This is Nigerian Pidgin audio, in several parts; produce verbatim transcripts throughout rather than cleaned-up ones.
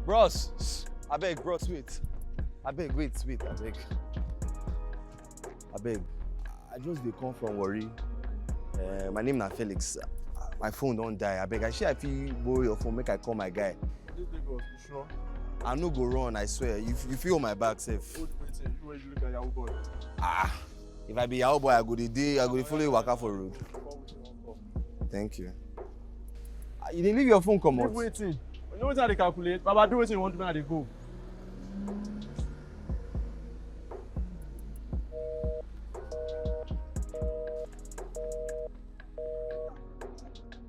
Bros, abeg, bros, wait. Abeg, wait, wait, abeg. Abeg, I just dey come from Warri. Uh, my name na Felix. My phone don die. Abeg, I share I fit borrow your phone make I call my guy. This Lagos, you sure? I no go run, I swear. You, you feel my back safe. Hold waiting. You wey you look like Yahoo boy. Ah, if I be Yahoo boy, I go dey dey, I go dey follow you waka for road. Thank you. Ah, you dey leave your phone comot. Leave waiting. You know wetin I dey calculate? Baba, do wetin you wan do, make I dey go.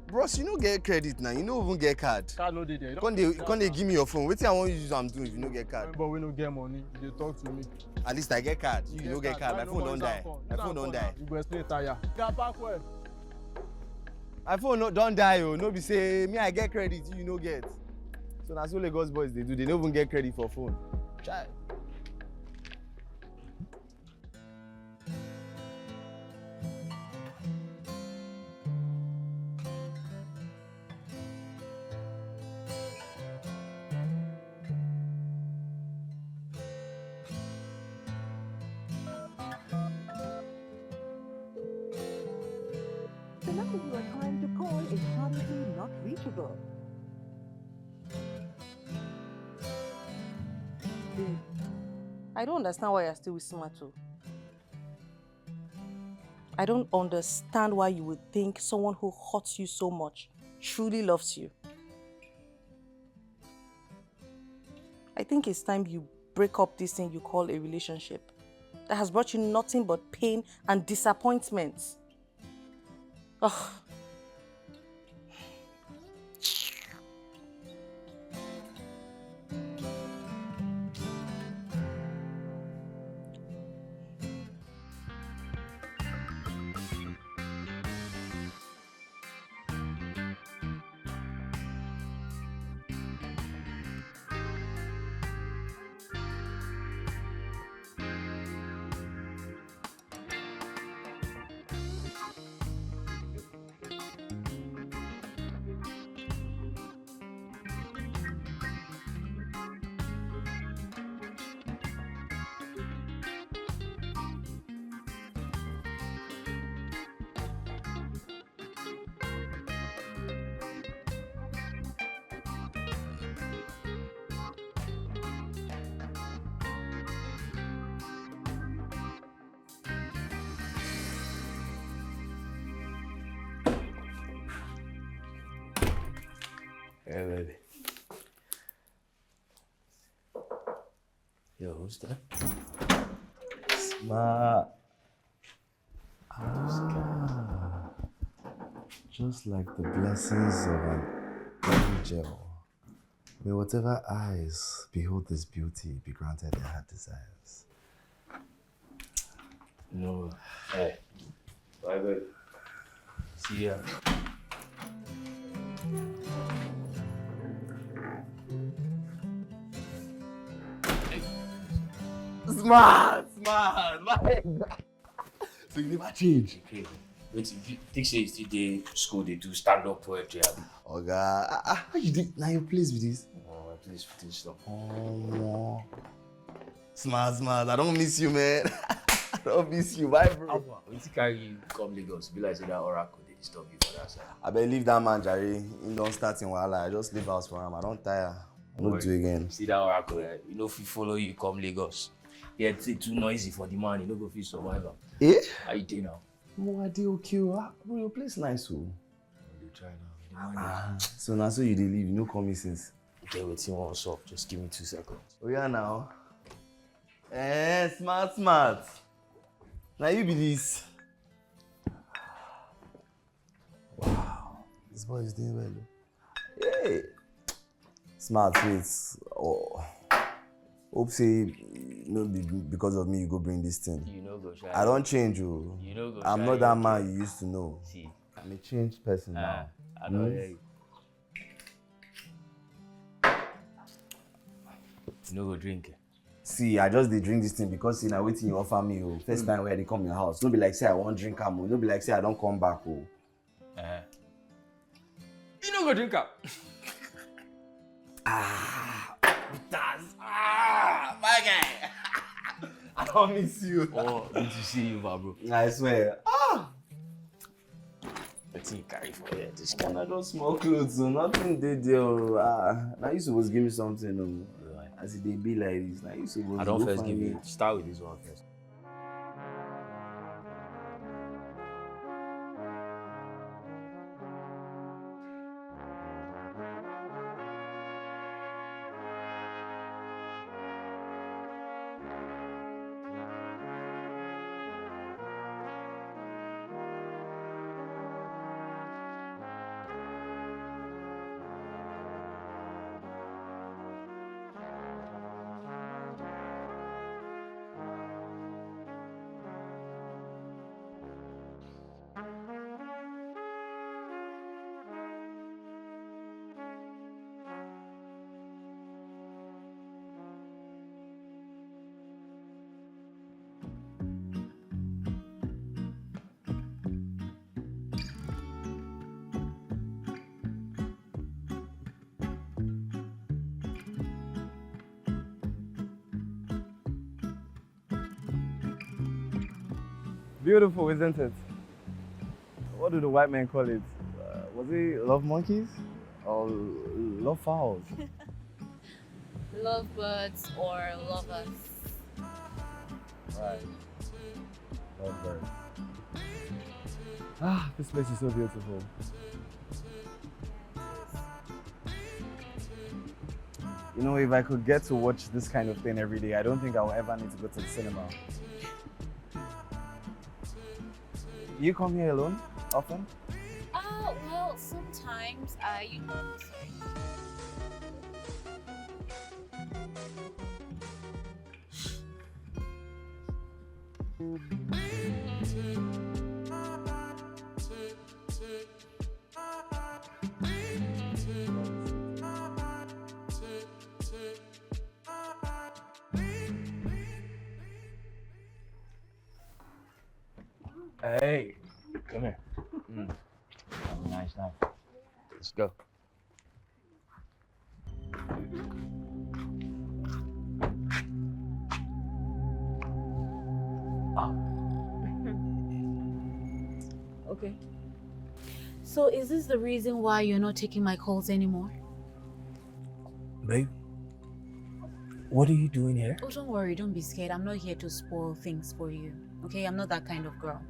Bros, you no get credit now. You no even get card. Card no dey there. You don Come dey, come dey give me your phone. Wetin I wan use am do if you no get card? But we no get money. You dey talk to me. At least I get card. You no get card. My phone don die. My phone don die. You go explain tire. Oga, park well. My phone no, don die o. No be say me I get credit, you no get. So na so Lagos boys dey do. They no even get credit for phone. Chai. The number you are trying to call is currently not reachable. Babe, I don't understand why you're still with Smarto. I don't understand why you would think someone who hurts you so much truly loves you. I think it's time you break up this thing you call a relationship that has brought you nothing but pain and disappointment. Ugh. Hey, baby. Yo, who's that? Smart. Ah, just like the blessings of an angel. May whatever eyes behold this beauty be granted their heart desires. No. Hey. Bye, babe. See ya. Smart, smart, my. So you never change. Okay. Wait, you think say you still dey school dey do stand up poetry, abi? Oga, ah, ah, how you dey? Na your place be this? Oh, my place be this. Omo. Smart, smart. I don't miss you, man. I don't miss you. Bye, bro. Alpha, wetin carry you come Lagos? Be like say that oracle dey disturb you for that side. I better leave that man, Jare. He don start in wahala. I just leave house for him. I don't tire. I no do again. See that oracle, eh? You know, fit follow you come Lagos. Yeah, it's too noisy for the man. You no go fit survive am. Eh? How you dey now? Mo, I dey okay o. Ah, bro, your place nice o. I dey try now. The man dey. Ah, so na so you dey live, you no call me since. Get wetin wan sup. Just give me two seconds. Oh yeah, now. Eh, smart, smart. Now you be this. Wow, this boy is doing well. Hey, smart, wait. Oh, hope say no be because of me you go bring this thing. You no go shy. I don't change, oh. You no go shy. I'm not that man you used to know. See, I'm a changed person now. I don't hear you. You no go drink. See, I just dey drink this thing because say na wetin you offer me o. First time wey I dey come your house, no be like say I wan drink am o. No be like say I don come back o. Eh. You no go drink am. Ah. Promise you. Oh, good to see you, bro. I swear. Ah, Wetin you carry for here? This kind Canada small clothes, so nothing dey there. Oh. Ah, now you supposed give me something. Oh. As it dey be like this, now you supposed I don't go first find give me. You. Start with this one first. Beautiful, isn't it? What do the white men call it? Uh, was it love monkeys or love fowls? Lovebirds or lovers? Right. Love bird. Ah, this place is so beautiful. You know, if I could get to watch this kind of thing every day, I don't think I'll ever need to go to the cinema. You come here alone often? Uh, well, sometimes I, you know, Hey, come here. Mm. Have a nice night. Let's go. Okay. So is this the reason why you're not taking my calls anymore? Babe, what are you doing here? Oh, don't worry, don't be scared. I'm not here to spoil things for you. Okay, I'm not that kind of girl.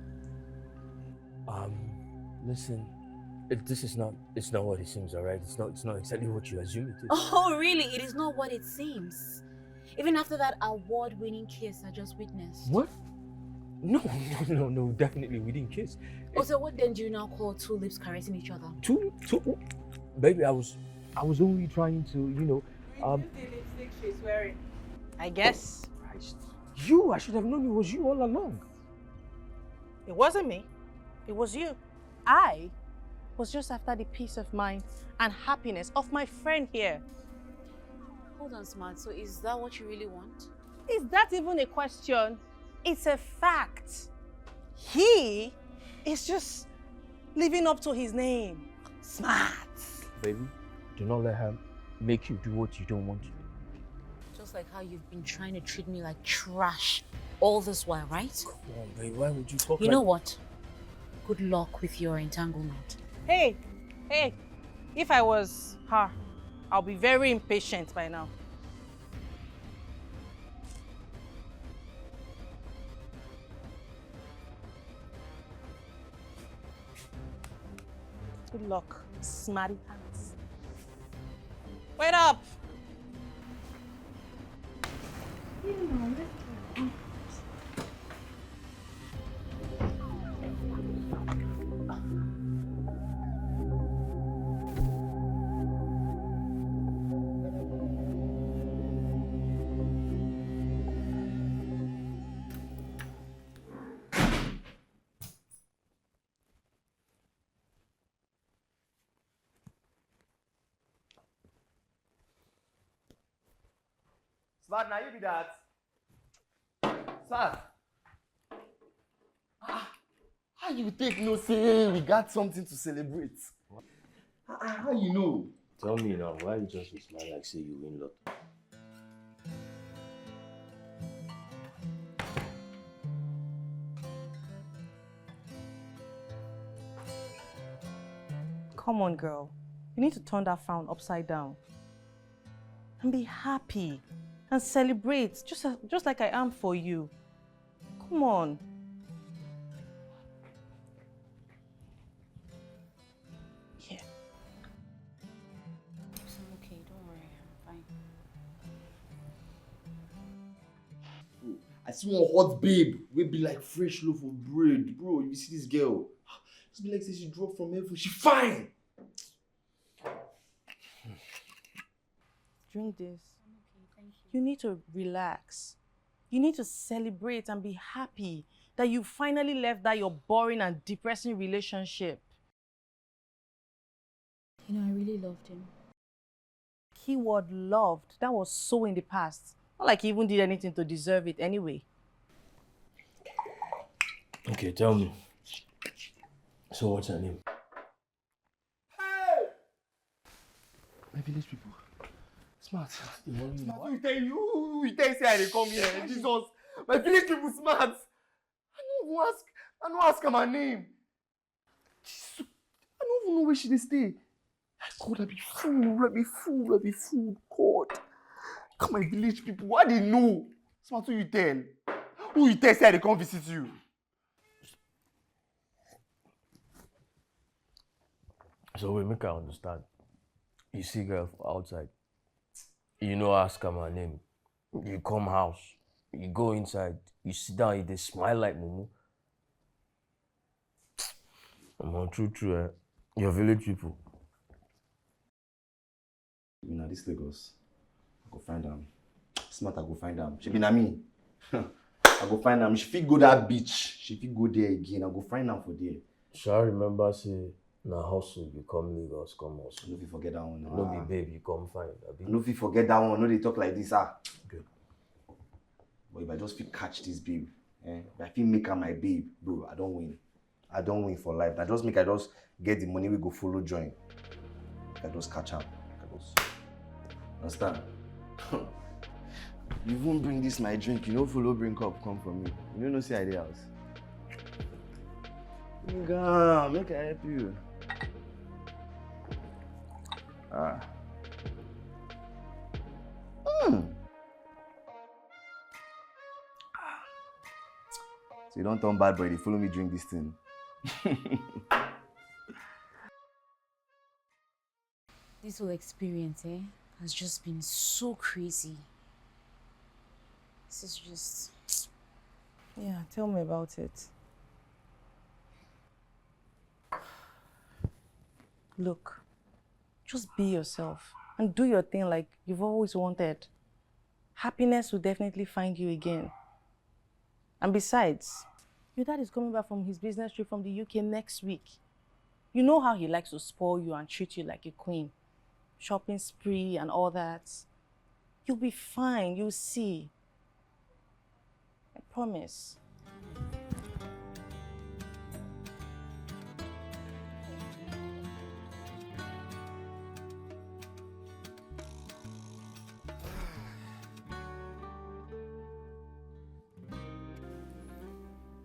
Um, listen, it, this is not, it's not what it seems, all right? It's not, it's not exactly what you assume it is. Oh, really? It is not what it seems. Even after that award-winning kiss I just witnessed. What? No, no, no, no, definitely we didn't kiss. Oh, so what then do you now call two lips caressing each other? Two, two, baby, I was, I was only trying to, you know, um, The lipstick she's wearing. I guess. Christ. You, I should have known it was you all along. It wasn't me. It was you. I was just after the peace of mind and happiness of my friend here. Hold on, Smart. So is that what you really want? Is that even a question? It's a fact. He is just living up to his name. Smart. Baby, do not let her make you do what you don't want to do. Just like how you've been trying to treat me like trash all this while, right? Come on, babe, why would you talk You like know what? Good luck with your entanglement. Hey, hey, if I was her, I'll be very impatient by now. Good luck, smarty pants. Wait up! Smart, now you be that. Smart. Ah, how you take know say we got something to celebrate? Ah, ah, how you know? Tell me now, why you just dey smile like say you win lotto? Come on, girl. You need to turn that frown upside down. And be happy. And celebrate, just, just like I am for you. Come on. Yeah. I'm okay, don't worry, I'm fine. I see one hot babe wey be like fresh loaf of bread. Bro, you see this girl? Just be like say she drop from heaven. She fine. Drink this. You need to relax. You need to celebrate and be happy that you finally left that your boring and depressing relationship. You know, I really loved him. Keyword loved. That was so in the past. Not like he even did anything to deserve it anyway. Okay, tell me. So what's her name? My village people. Smart. Smart. Who tell you? Who tell you say I dey come here? Jesus. My village people smart. I no even ask. I no ask her my name. Jesus. I no even know where she dey stay. God, I be fool. I be fool. I be fool. God. Come my village people. Why they know? Smart, who you tell? Who you tell say I dey come visit you? So we make I understand. You see girl for outside. You no ask am her name. You come house. You go inside. You sit down. You dey smile like mumu. Omo, true true, eh? Your village people. You know this Lagos. I go find am. Smart, I go find am. She be na me. I go find am. She fit go that beach. She fit go there again. I go find am for there. Shall I remember say na hustle you come Lagos come hustle. No fit forget that one. No be babe you come find, abi? No fit forget that one. No dey talk like this, ah. Good. But if I just fit catch this babe, eh? If I fit make her my babe, bro, I don win. I don win for life. Na just make I just get the money wey go follow join. Make I just catch am. Make I just understand. You even bring this my drink, you no follow bring cup come for me. You no know say I dey house. Nigga, make I help you. Ah. Mm. So you don turn bad boy, dey follow me drink this thing. This whole experience, eh, has just been so crazy. This is just. Yeah, tell me about it. Look, just be yourself and do your thing like you've always wanted. Happiness will definitely find you again. And besides, your dad is coming back from his business trip from the U K next week. You know how he likes to spoil you and treat you like a queen. Shopping spree and all that. You'll be fine, you'll see. I promise.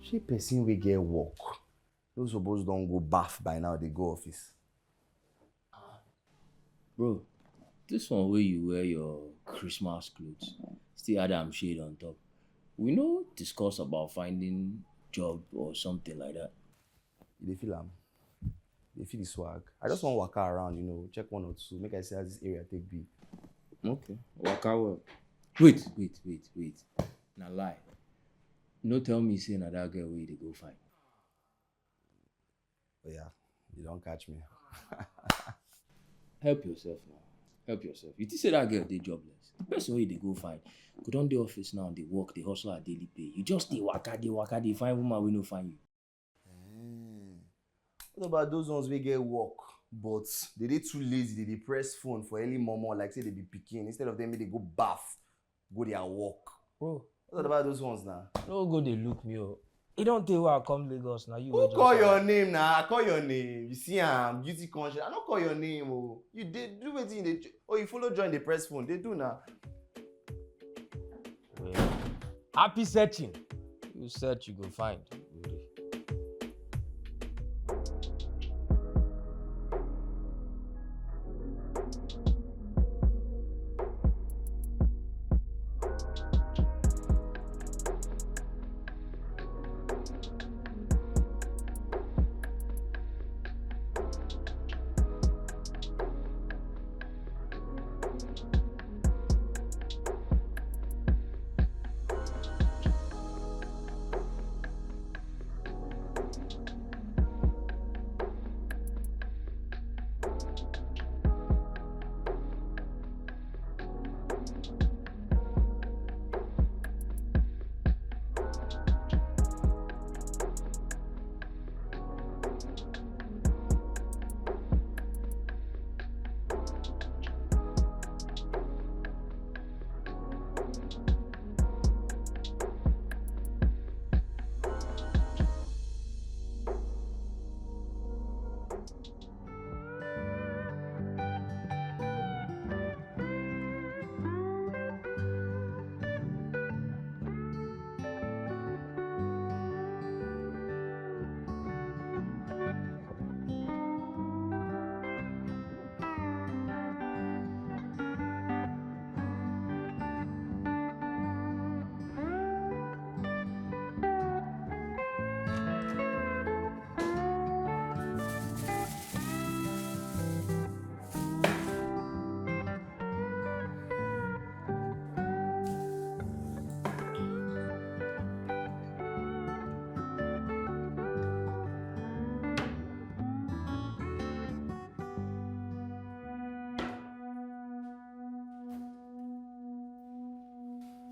Shey person wey get work no suppose don go baff by now dey go office? Bro, this one wey you wear your Christmas clothes, still add am shade on top. We no discuss about finding job or something like that. You dey feel am? You dey feel the swag? I just wan waka around, you know, check one or two, make I see as this area take be. Okay, waka well. Wait, wait, wait, wait. Na lie. No tell me say na that girl wey you dey go find. Oh yeah, you don catch me. Help yourself now. Help yourself. You think say that girl dey jobless? The person wey you dey go find go don dey office now, dey work, dey hustle her daily pay. You just dey waka, dey waka, dey find woman wey no find you. Eh. What about those ones wey get work, but they dey too lazy, they dey press phone for early momo like say they be pikin, instead of them make they go baff, go their work? Bro, What about those ones now? No go dey look me o. E don tey wey I come Lagos, na you wey Who just call come. Your name now? I call your name. You see, I'm guilty conscience. I don't call your name. Oh, you dey do wetin you dey. Oh, you follow join the press phone. They do now. Well, happy searching. You search, you go find. Were.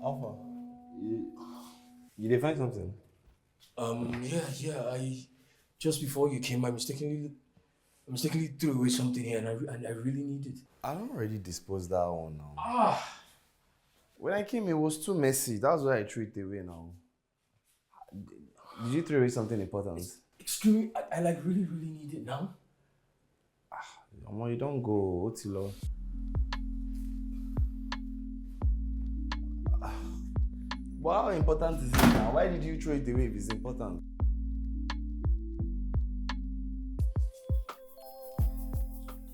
Alpha, you, you dey find something? Um, yeah, yeah. I just before you came, I mistakenly, I mistakenly threw away something here, and I, re- and I really need it. I don't already dispose that one now. Ah, When I came, it was too messy. That's why I threw it away now. Did you throw away something important? Excuse me, I, I like really, really need it now. Omo, you don't go, ó ti lọ. But how important is it now? Why did you throw it away if it's important?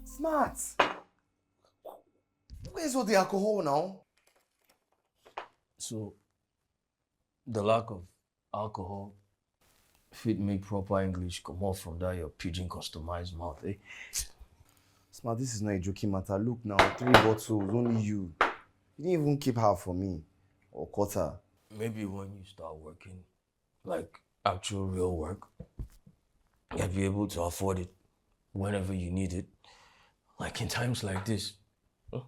Smart. Where's all the alcohol now? So, the lack of alcohol fit make proper English come off from that your pidgin customized mouth, eh? Smart, this is not a joking matter. Look now, three bottles, only you. You didn't even keep half for me or quarter. Maybe when you start working, like actual real work, you'll be able to afford it whenever you need it. Like in times like this. Huh?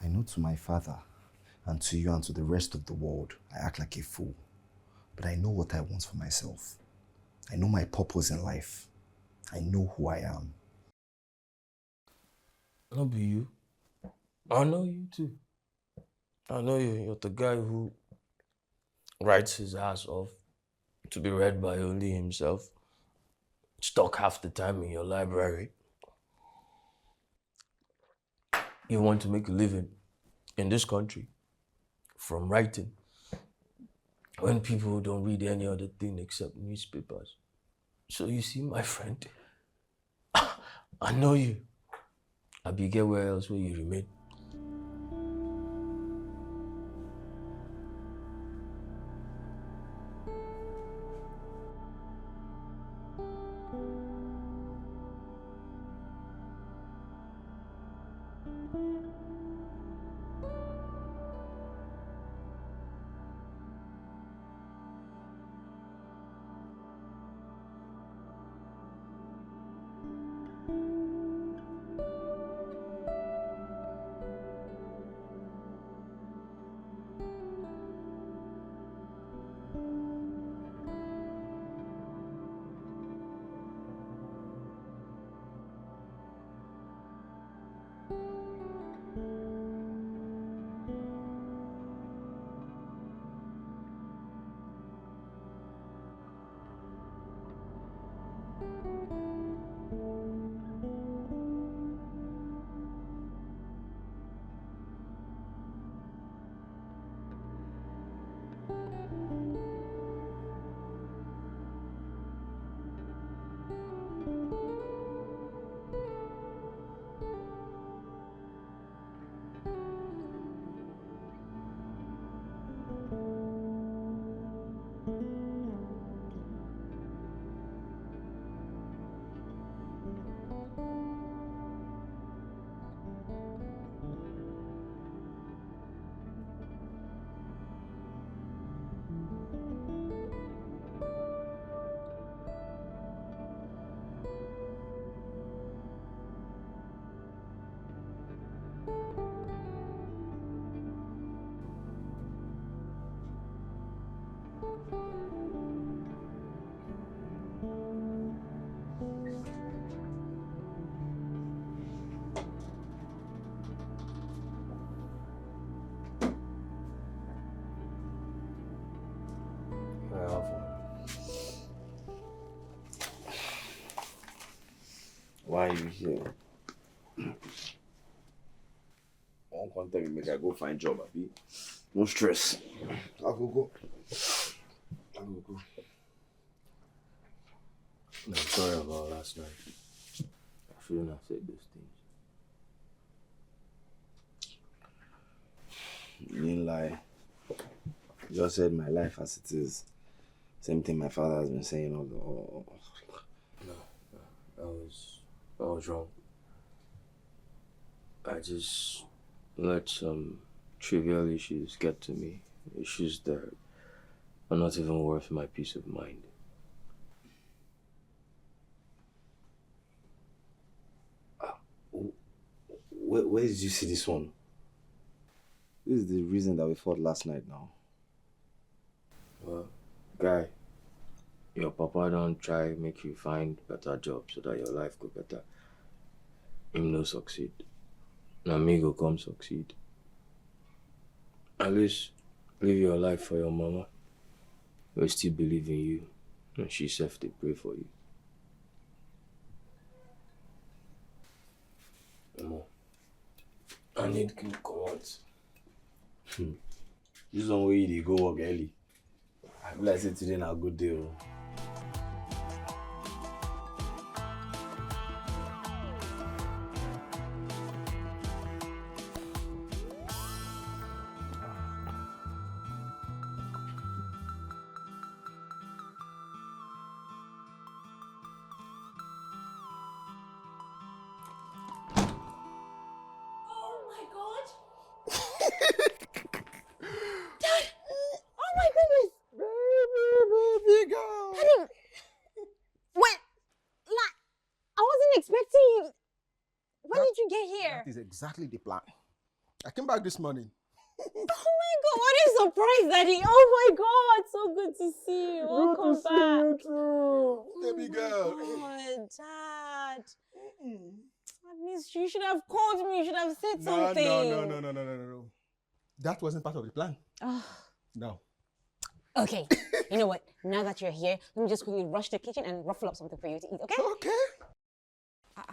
I know to my father and to you and to the rest of the world, I act like a fool. But I know what I want for myself. I know my purpose in life. I know who I am. No be you. I know you too. I know you. You're the guy who writes his ass off to be read by only himself. Stuck half the time in your library. You want to make a living in this country from writing when people don't read any other thing except newspapers. So you see, my friend, I know you. I be get where else where you remain. Why you here? One come tell me make I go find job, abi? No stress. I go go. I go go. I'm sorry about last night. I shouldn't have said those things. You didn't lie. You just said my life as it is. Same thing my father has been saying all the all. No, no, that was that was wrong. I just let some trivial issues get to me. Issues that are not even worth my peace of mind. Ah, wh- where, where did you see this one? This is the reason that we fought last night now. Well, guy, your papa don't try make you find better job so that your life go better. Him no succeed. Na me go come succeed. At least leave your life for your mama. We still believe in you. And she self dey pray for you. Omo, I need to comot. Hmm. This one wey you dey go work early. I be like say today na good day o. Oh my God! Dad! Oh my goodness! Baby, baby girl. Daddy! Wait! Like, I wasn't expecting you. When did you get here? That is exactly the plan. I came back this morning. Oh my God, what a surprise, Daddy. Oh my God, so good to see you. Good to see you too. Baby girl. Oh my God, Dad. Mm-mm. I missed you. You should have called me. You should have said something. No, no, no, no, no, no, no, no. That wasn't part of the plan. Oh. No. Okay, you know what? Now that you're here, let me just quickly rush to the kitchen and ruffle up something for you to eat, okay? Okay. I,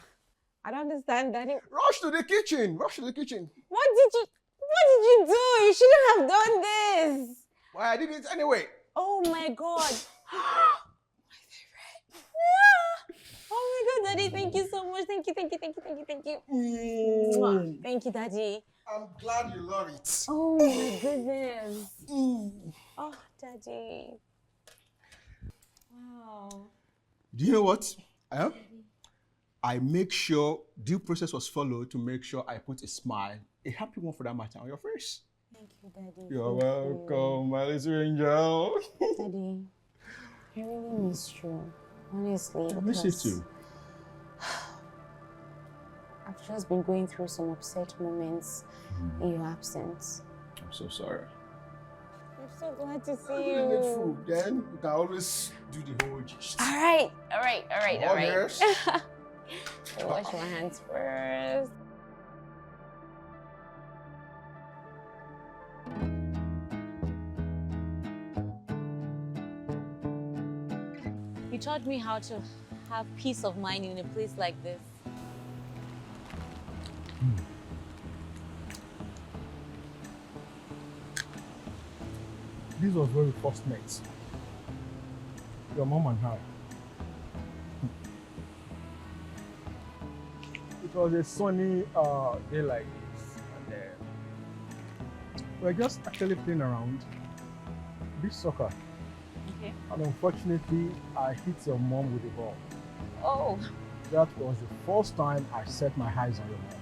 I don't understand, Daddy. Rush to the kitchen. Rush to the kitchen. What did you, what did you do? You shouldn't have done this. Why, I did it anyway. Oh my God. My favorite. Yeah. Oh my God, Daddy, thank you so much. Thank you, thank you, thank you, thank you, thank you. Mm. Mwah. Thank you, Daddy. I'm glad you love it. Oh my goodness. Mm. Oh, Daddy. Wow. Do you know what? Eh? I make sure due process was followed to make sure I put a smile, a happy one for that matter, on your face. Thank you, Daddy. You're welcome, my little angel. Daddy, I really miss you, honestly. I miss you too. I've just been going through some upset moments in your absence. I'm so sorry. I'm so glad to see you. Then you can always do the whole gist. All right, all right, all right, all right. Wash my hands first. You taught me how to have peace of mind in a place like this. Hmm. This was where we first met. Your mom and I. It was a sunny uh, day like this, and uh, we were just actually playing around, beach soccer. Okay. And unfortunately, I hit your mom with the ball. Oh. That was the first time I set my eyes on your mom.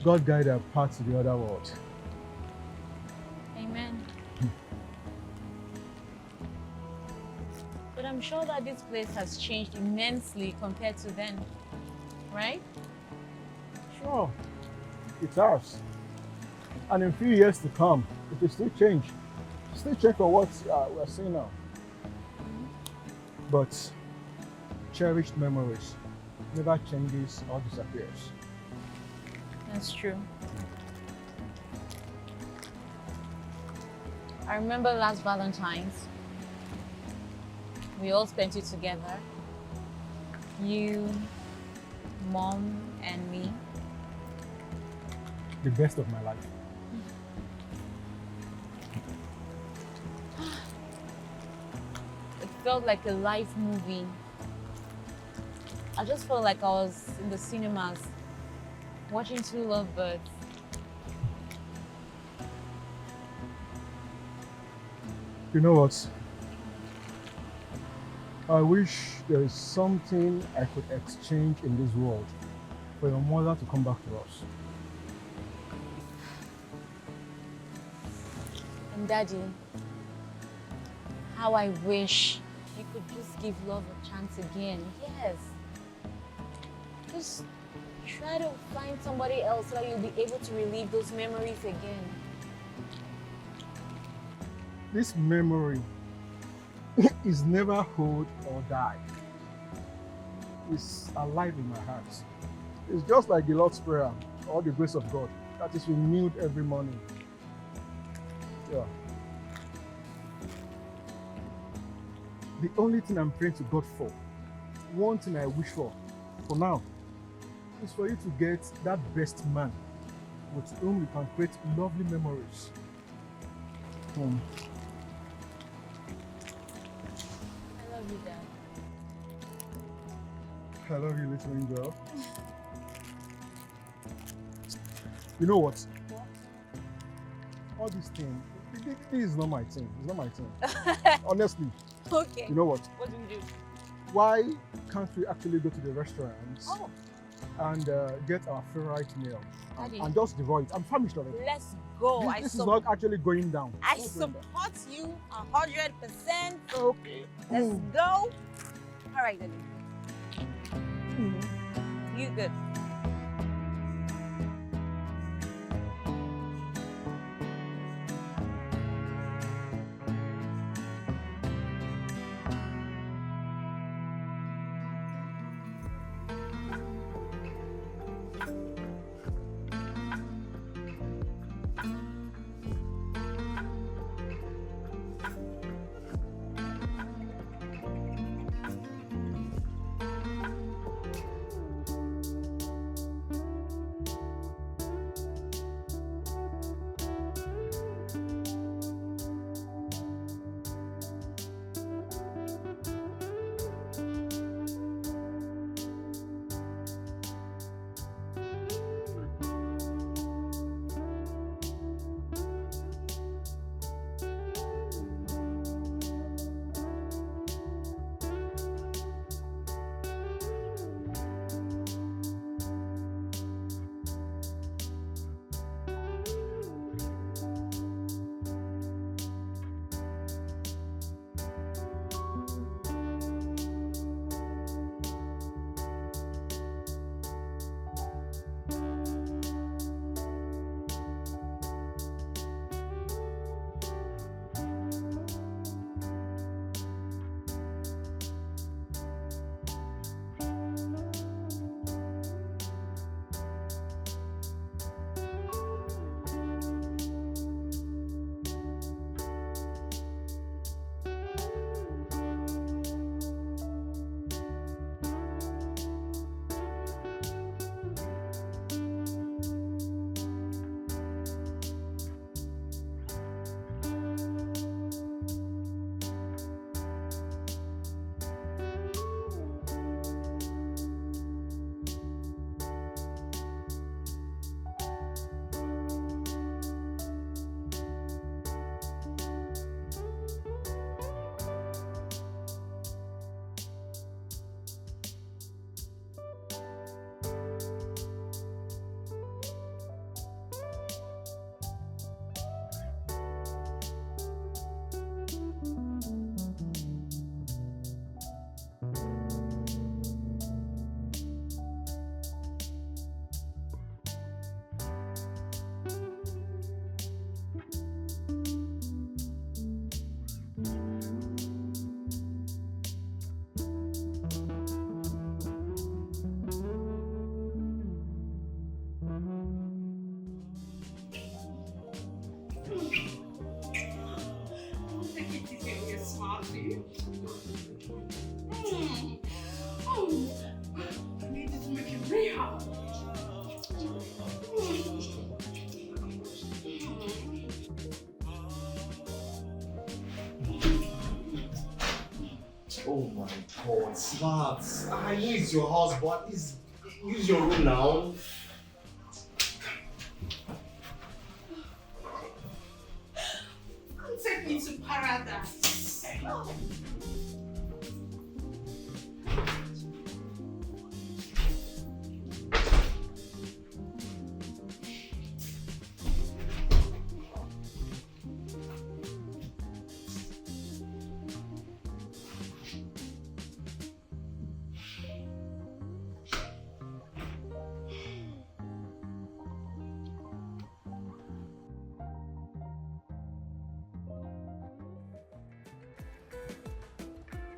God guide her path to the other world. Amen. But I'm sure that this place has changed immensely compared to then, right? Sure, it has. And in few years to come, it will still change. Still change for what uh, we're seeing now. But cherished memories never changes or disappears. That's true. I remember last Valentine's. We all spent it together. You, mom, and me. The best of my life. It felt like a live movie. I just felt like I was in the cinemas watching two lovebirds. You know what? I wish there is something I could exchange in this world for your mother to come back to us. And Daddy, how I wish you could just give love a chance again. Yes. Just try to find somebody else so that you'll be able to relive those memories again. This memory is never old or die. It's alive in my heart. It's just like the Lord's Prayer or the grace of God that is renewed every morning. Yeah. The only thing I'm praying to God for, one thing I wish for, for now, is for you to get that best man with whom you can create lovely memories. Hmm. I love you, Dad. I love you, little angel. You know what? All this thing, th- th- this is not my thing. It's not my thing. Honestly, Okay. You know what? What do we do? Why can't we actually go to the restaurant Oh, and uh, get our favorite meal and, Daddy. And just devour it? I'm famished already. Let's go. This, I this is support. Not actually going down. I What's going down? Support you a hundred percent. Okay. Let's go. All right, Daddy. You good? Oh my God, Smart. I know it's your house, but it's, use your room now. Come take me to paradise.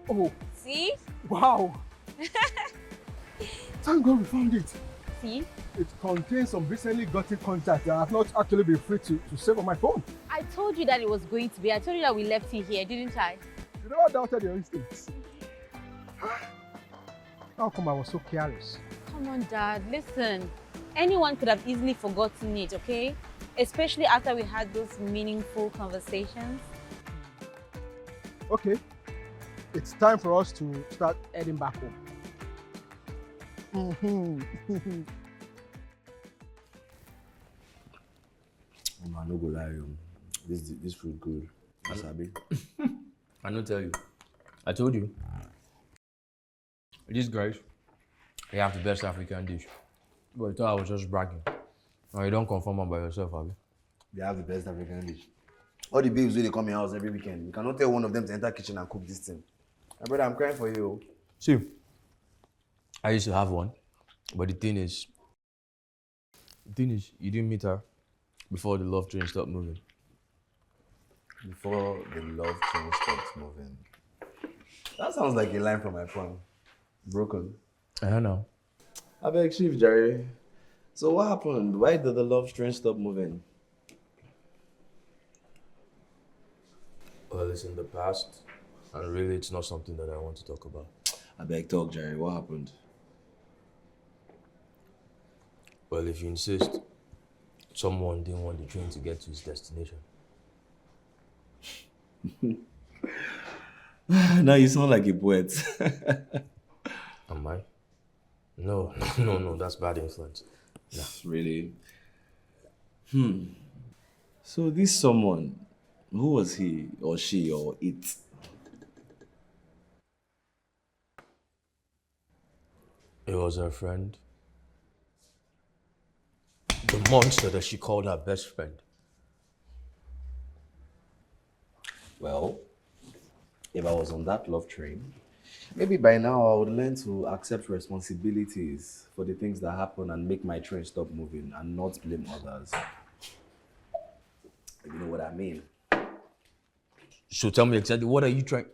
Oh, See? Wow! Thank God we found it. See? It contains some recently gotten contacts that I've not actually been free to, to save on my phone. I told you that it was going to be. I told you that we left it here, didn't I? You never doubted your instincts. How come I was so careless? Come on, Dad. Listen. Anyone could have easily forgotten it, okay? Especially after we had those meaningful conversations. Okay, it's time for us to start heading back home. Mm-hmm. Omo, I no go lie, um, this this food good. I sabi. I no tell you. I told you. These guys, they have the best African dish. But you thought I was just bragging. Now you don't confirm am by yourself, abi? They have the best African dish. All the babes wey dey come your house every weekend, you cannot tell one of them to enter kitchen and cook this thing. My brother, I'm crying for you. See, I used to have one, but the thing is, the thing is, you didn't meet her before the love train stopped moving. Before the love train stopped moving. That sounds like a line from my poem. Broken. I don't know. Abeg, Chief Jerry. So what happened? Why did the love train stop moving? Well, it's in the past, and really, it's not something that I want to talk about. Abeg, talk, Jerry. What happened? Well, if you insist, someone didn't want the train to get to its destination. Now you sound like a poet. Am I? No, no, no, that's bad influence. Really? Hmm. So this someone, who was he or she or it? It was her friend. The monster that she called her best friend. Well, if I was on that love train, maybe by now I would learn to accept responsibilities for the things that happen and make my train stop moving and not blame others. If you know what I mean. So tell me exactly, what are you trying?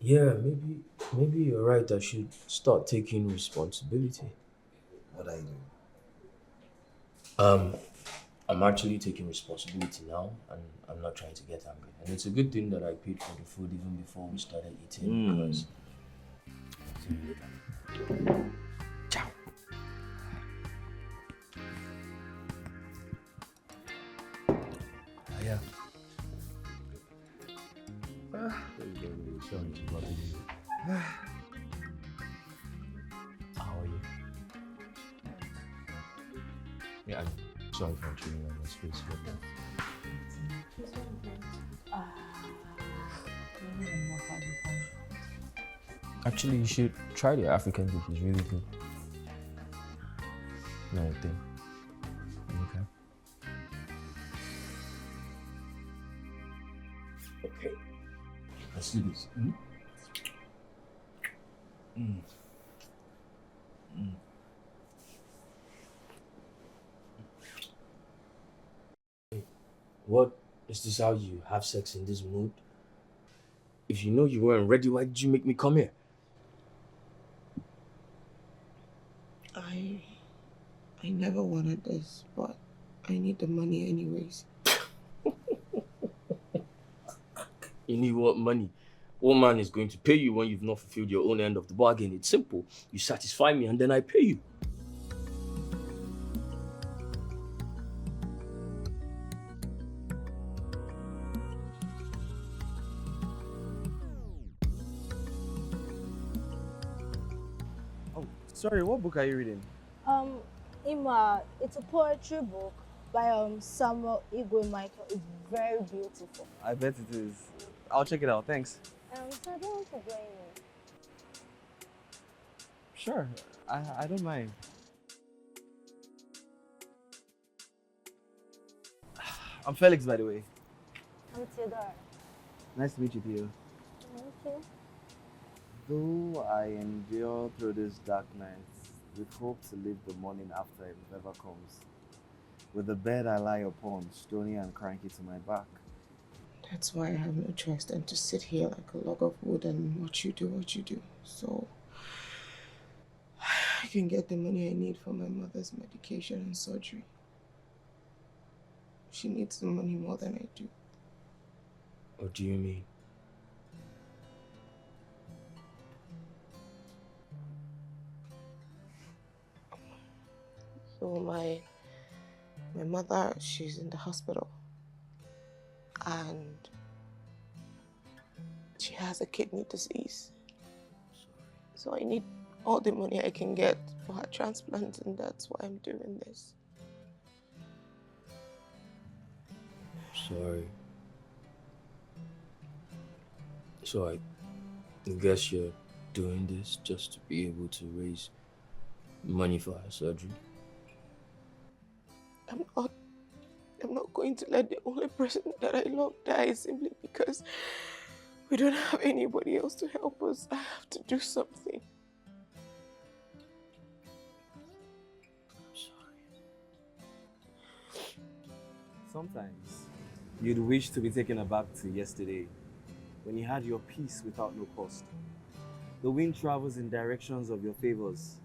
Yeah, maybe maybe you're right. I should start taking responsibility. What are you doing? Um, I'm actually taking responsibility now, and I'm not trying to get angry. And it's a good thing that I paid for the food even before we started eating. Mm. Because Ciao. Yeah. How are you? Yeah, I'm sorry for intruding on your space, but actually, you should try the African dish. It's really good. No, I think. Okay. Okay. Let's do this. Mm. Mm. Mm. What? Is this how you have sex in this mood? If you know you weren't ready, why did you make me come here? I I never wanted this, but I need the money anyways. You need what money? What man is going to pay you when you've not fulfilled your own end of the bargain? It's simple. You satisfy me and then I pay you. Sorry, what book are you reading? Um, Ima, it's a poetry book by um Samuel Igwe Michael. It's very beautiful. I bet it is. I'll check it out. Thanks. Um, so I don't want to join you. Sure. I I don't mind. I'm Felix, by the way. I'm Theodora. Nice to meet you, Theo. Thank you. Though I endure through this dark night with hope to live the morning after if it ever comes, with the bed I lie upon, stony and cranky to my back. That's why I have no choice than to sit here like a log of wood and watch you do what you do. So I can get the money I need for my mother's medication and surgery. She needs the money more than I do. What do you mean? So my my mother, she's in the hospital, and she has a kidney disease. So I need all the money I can get for her transplant, and that's why I'm doing this. Sorry. So I guess you're doing this just to be able to raise money for her surgery? I'm not I'm not going to let the only person that I love die simply because we don't have anybody else to help us. I have to do something. Sometimes you'd wish to be taken back to yesterday when you had your peace without no cost. The wind travels in directions of your favors,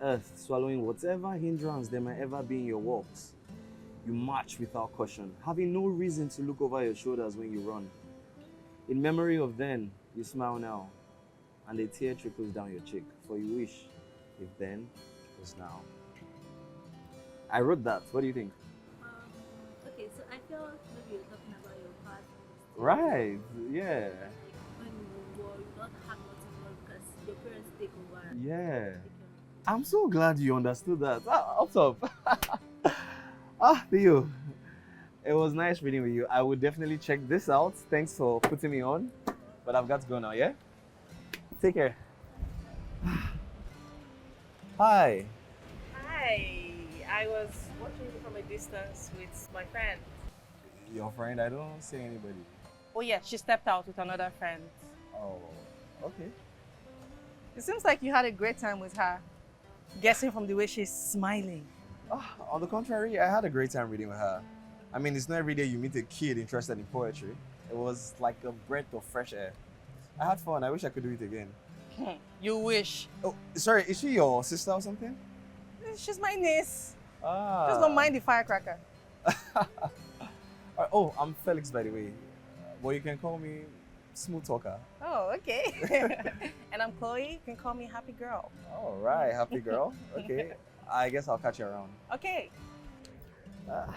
earth swallowing whatever hindrance there might ever be in your walks. You march without caution, having no reason to look over your shoulders when you run. In memory of then, you smile now, and a tear trickles down your cheek, for you wish if then was now. I wrote that. What do you think? Um, okay, so I felt maybe you're talking about your past. Right, yeah. When you were, you don't have nothing more because your parents take over. Yeah. I'm so glad you understood that. Ah, up top. Ah, Theo. It was nice reading with you. I would definitely check this out. Thanks for putting me on. But I've got to go now, yeah? Take care. Hi. Hi, I was watching you from a distance with my friend. Your friend? I don't see anybody. Oh yeah, she stepped out with another friend. Oh, okay. It seems like you had a great time with her. Guessing from the way she's smiling. Ah, on the contrary, I had a great time reading with her. I mean, it's not every day you meet a kid interested in poetry. It was like a breath of fresh air. I had fun. I wish I could do it again. You wish. Oh, sorry, is she your sister or something? She's my niece. Ah. Just don't mind the firecracker. Uh, oh, I'm Felix, by the way. But you can call me Smooth Talker. Oh, okay. And I'm Chloe. You can call me Happy Girl. All right, happy girl. Okay. I guess I'll catch you around. Okay. Ah.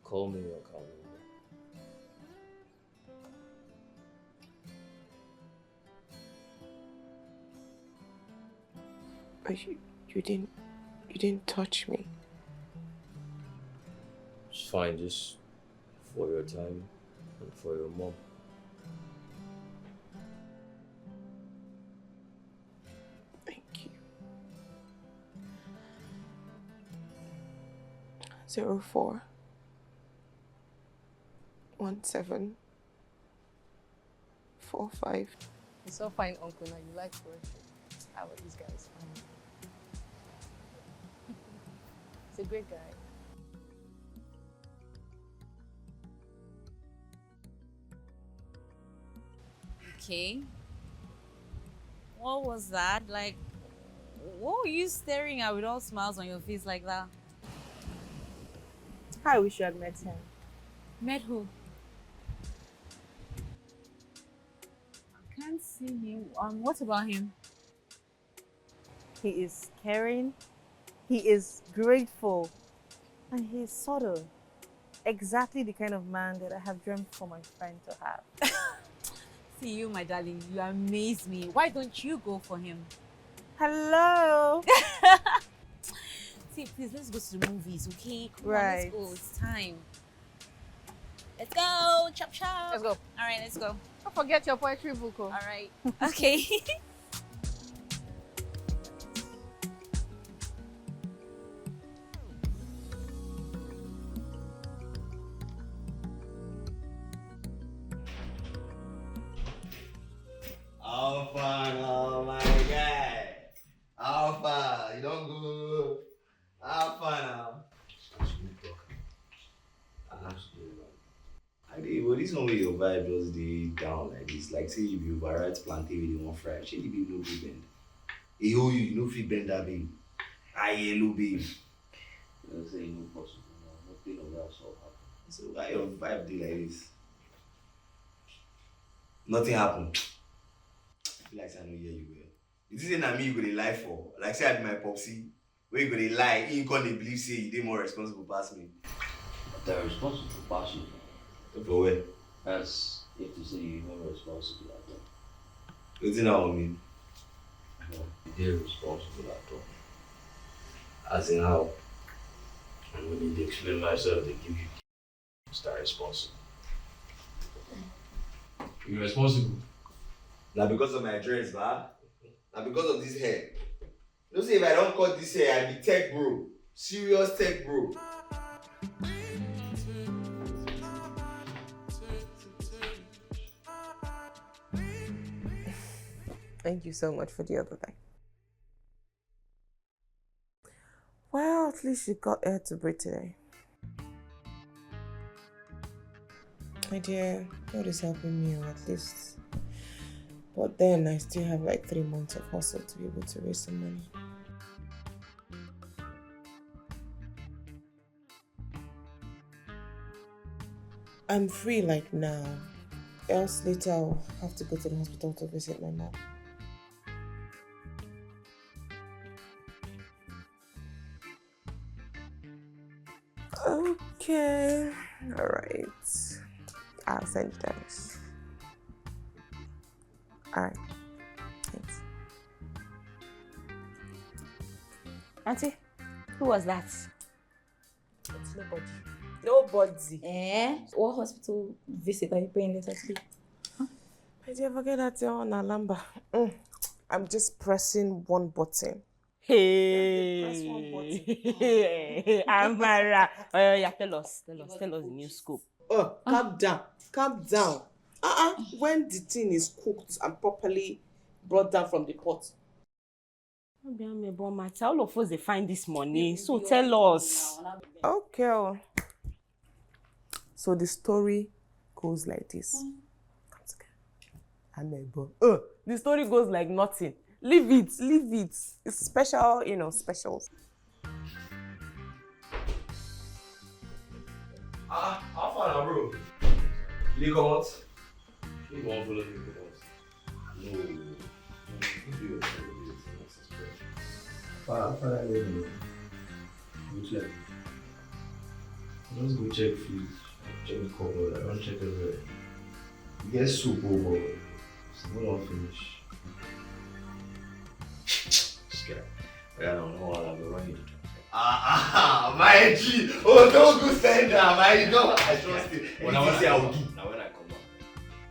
Call me your calendar. But you, you didn't you didn't touch me. It's fine, just for your time and for your mom. Thank you. Zero four one seven four five. It's so fine, Uncle. Now you like poetry. Ah, but this guy is fine. He's a great guy. Okay. What was that? Like, what were you staring at with all smiles on your face like that? I wish you had met him. Met who? I can't see him. Um, what about him? He is caring, he is grateful, and he is subtle. Exactly the kind of man that I have dreamt for my friend to have. See you, my darling. You amaze me. Why don't you go for him? Hello. See, please, let's go to the movies, okay? Come on, let's Right. Go. It's time. Let's go. Chop chop. Let's go. All right, let's go. Don't forget your poetry book. Oh. All right. Okay. How far now, my guy? How far? You don't go. How far now? I dey, but this one wey your vibe just dey down like this, like say you be overripe plantain wey dey wan fry. Shey the babe no fit bend? E hold you, you no fit bend that babe. Ah, yellow babe. You know say e no possible now. Nothing of that sort happen. So why your vibe dey like this? Nothing happen. I feel like say I no hear you well. You think say na me you go dey lie for? Like say I be my popsy. Wey you go dey lie, you come dey believe say you dey more responsible pass me. But I'm responsible pass you. For where? That's if to say you no responsible at all. Wetin that one mean? No, you dey responsible at all. As in how? I no need to explain myself, dey give you Mister Responsible. You responsible? Na because of my dress, ba? Na because of this hair. You know say if I don't cut this hair, I be tech bro. Serious tech bro. Thank you so much for the other thing. Well, at least you got air to breathe today. My dear, God is helping me, oh, at least. But then I still have like three months of hustle to be able to raise some money. I'm free like now. Else later I'll have to go to the hospital to visit my mom. Okay. All right. I'll send you that. All right. Thanks. Auntie, who was that? It's nobody. Nobody. Eh? What hospital visit are you paying later today? My dear, forget that your own Alamba. Mm. I'm just pressing one button. Hey, Amara. Oh, yeah, tell us, tell us, tell us the new scoop. Oh, calm down, calm down. Uh-uh. When the thing is cooked and properly brought down from the pot. Obiame Bomata, all of us dey find this money, so tell us. Okay. Oh. So the story goes like this. Amebo. Uh, the story goes like nothing. Leave it, leave it. It's special, you know, specials. Ah, how far now, bro? You dey comot? You wan follow me comot? No. No, no, no, no, no, no, no, no. Father, Father, let me go check. Just go check fridge, check cupboard. I don check everywhere. You get soup, oh boy. Soup don finish. This guy. Yeah, no, no, I go run you the transfer. Ah, ah, ah, my G, Odogu sender, my dog. I trust it. Anything say I will do. Now when I come back.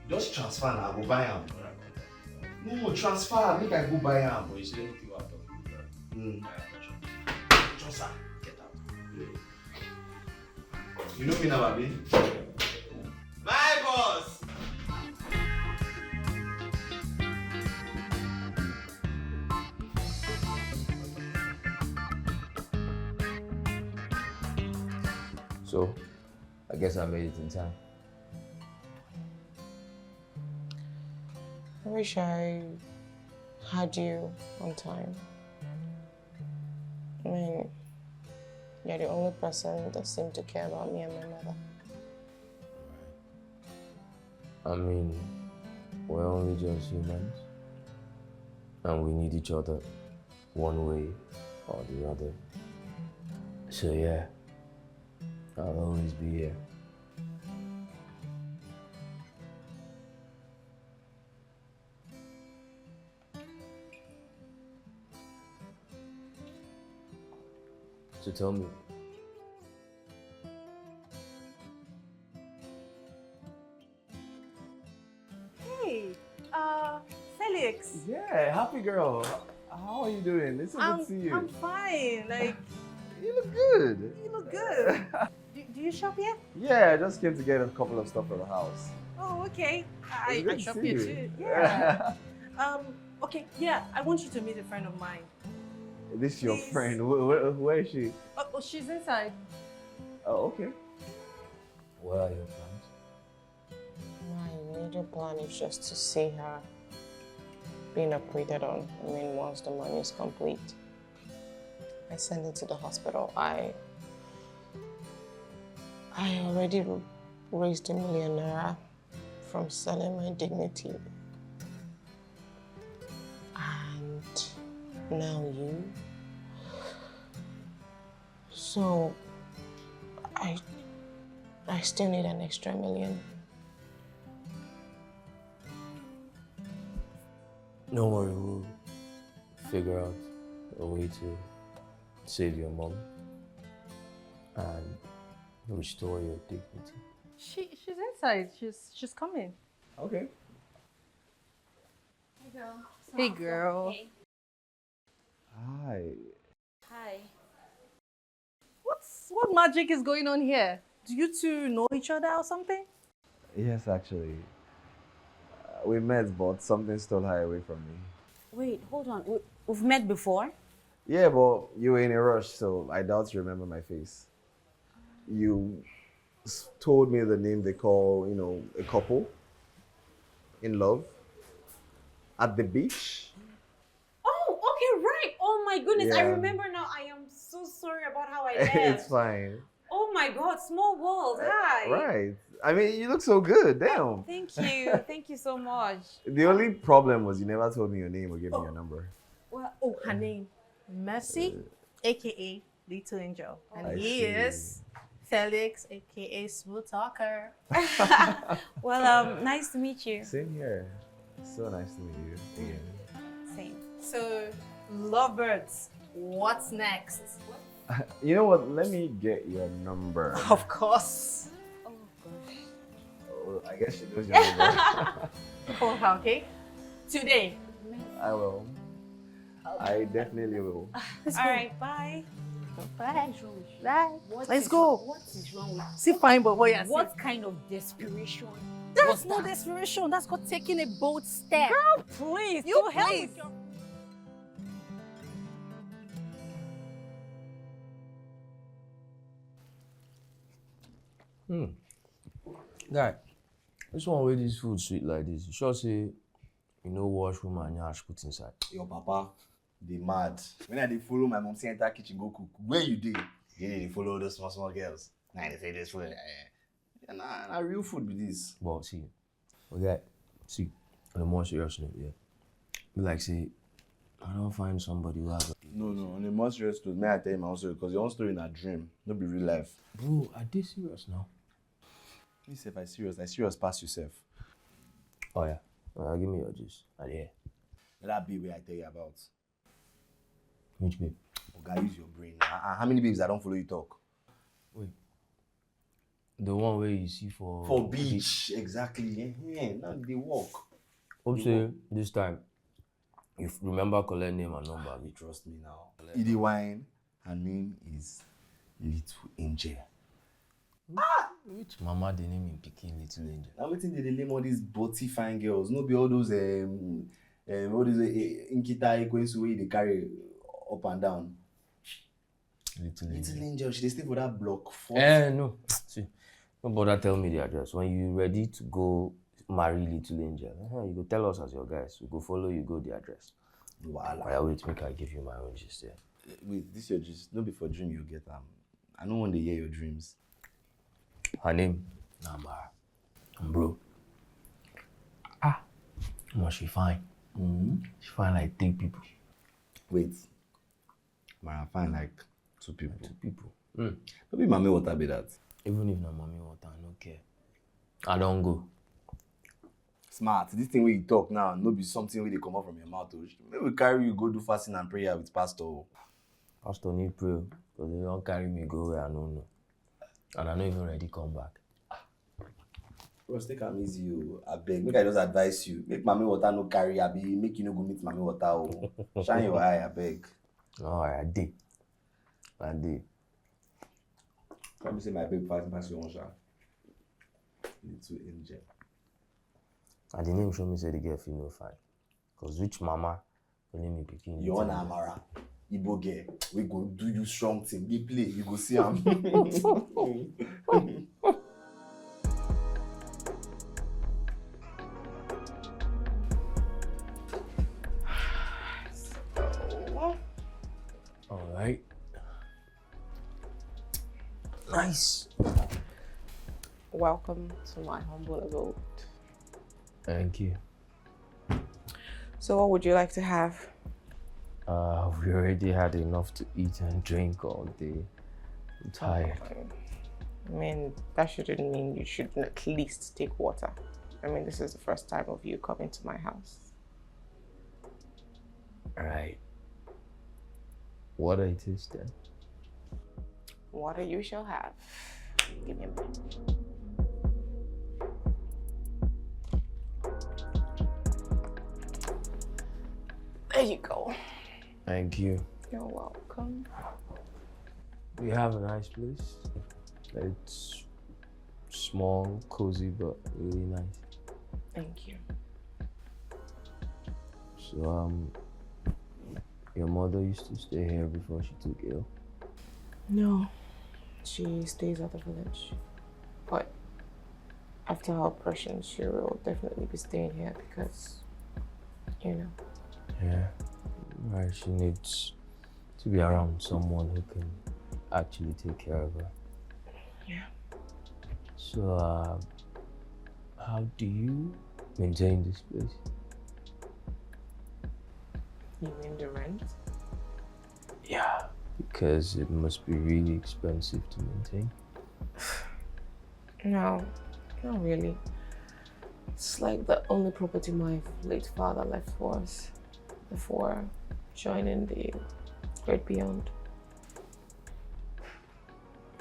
Just transfer now, I go buy am. When I come back. No, transfer, make I go buy am. But you say anything wey I talk, you do. Mm. Just, sir, get out. You know me now, abi? My boss! So, I guess I made it in time. I wish I had you on time. I mean, you're the only person that seemed to care about me and my mother. I mean, we're only just humans, and we need each other one way or the other. So, yeah, I'll always be here. So tell me. Hey, uh, Felix. Yeah, happy girl. How are you doing? It's so good I'm, to see you. I'm fine. Like, You look good. You look good. Do, do you shop here? Yeah, I just came to get a couple of stuff for the house. Oh, okay. I, It's good I to shop see here you. Too. Yeah. Um, okay, yeah, I want you to meet a friend of mine. This your Please. Friend. Where, where, where is she? Oh, oh, she's inside. Oh, okay. What are your plans? My major plan is just to see her being operated on. I mean, once the money is complete, I send it to the hospital. I I already raised a million naira from selling my dignity, and now you. So I I still need an extra million. No worry, we'll figure out a way to save your mom and restore your dignity. She she's inside. She's she's coming. Okay. Hey, girl. Hi. Hi. What's what magic is going on here? Do you two know each other or something? Yes, actually. Uh, we met, but something stole her away from me. Wait, hold on. We, we've met before? Yeah, but you were in a rush, so I doubt you remember my face. You s- told me the name they call, you know, a couple in love at the beach. Oh, okay, right. Oh my goodness, I Yeah. remember now. I am so sorry about how I left. It's fine. Oh my God, small world. Hi. Right. I mean, you look so good. Damn. Thank you. Thank you so much. The only problem was you never told me your name or gave me your number. Well, Oh, her name Mercy, aka Little Angel, and I he see. Is Felix, aka Smooth Talker. Well, um, nice to meet you. Same here. So nice to meet you again. Same. So, lovebirds, what's next? You know what? Let me get your number. Of course. Oh gosh. Oh, I guess she knows your number. Call her, okay? Today. I will. I definitely will. All right, bye. Bye. What is wrong with you? Bye. What Let's is- go. What is wrong with See fine, but what you What kind of desperation? That's was not that? Desperation. That's called taking a bold step. Please, You to hell please. With your... Hmm. Guy, this one where this food sweet like this. You sure say you know wash woman yash put inside? Your papa, they mad. When I dey follow my mom say enter kitchen go cook, where you dey? You dey follow those small small girls. Now they say this food. Eh. Yeah, na, na real food be this. But see, okay, see, on a more serious note, yeah. Be like say, I don't find somebody who have. No, no, on a more serious note, may I tell you my own story? Because your own story na dream, no be real life. Bro, I dey serious now. Me sef, I serious. I serious pass yourself. Oh yeah, uh, give me your juice. I dey hear. That babe wey I tell you about. Which babe? Oga, use your brain. Uh, uh, how many babes I don't follow you talk? Wait. The one where you see for for beach, exactly. Eh, eh, now they walk. Hope say this time you f- remember collect name and number. You trust me now. E dey wine. Her name is Little Angel. Ah! Which mama dey name him pikin Little Angel? Now wetin dey dey name all these body fine girls? No be all those um, um all those uh, Nkita Ekwensu wey dey carry up and down. Little Angel. Little Angel, she dey stay for that block four. Eh, no. See, no bother tell me the address. When you ready to go marry Little Angel, uh-huh, you go tell us as your guys. We go follow you go the address. No wahala. Oya, wait, make I give you my own gist here. Eh, wait, this your gist. No be for dream you get am. I no wan dey hear your dreams. Her name na Amara. Bro. Ah, no, she fine. Mm-hmm. She fine like three people. Wait, Amara fine like two people. Two people. No be mommy water be that. Even if na mommy water, I no care. I don go. Smart, this thing wey you talk now no be something wey dey comot from your mouth o. Make we carry you go do fasting and prayer with pastor o. Pastor need pray because they don carry me go where I no know. And I no even ready come back. Bros, take am easy o. Abeg, make I just advise you. Make mommy water no carry abi make you no go meet mommy water o. Shine your eye, abeg. No, I dey. I dey. Come say my babe fast pass your own sha. Little angel. And the name show me say the girl fit no fine. Because which mama go name me pikin? Your own Amara. Igbo girl, we go do you strong thing. Dey play, you go see am. All right. Nice. Welcome to my humble abode. Thank you. So, what would you like to have? Uh, we already had enough to eat and drink all day. I'm tired. I mean, that shouldn't mean you shouldn't at least take water. I mean, this is the first time of you coming to my house. All right. Water it is then. Water you shall have. Give me a minute. There you go. Thank you. You're welcome. We have a nice place. It's small, cozy, but really nice. Thank you. So, um, your mother used to stay here before she took ill? No, she stays at the village. But after her operation, she will definitely be staying here because, you know. Yeah. Right, she needs to be around someone who can actually take care of her. Yeah. So, uh, how do you maintain this place? You mean the rent? Yeah, because it must be really expensive to maintain. No, not really. It's like the only property my late father left for us before joining the great beyond.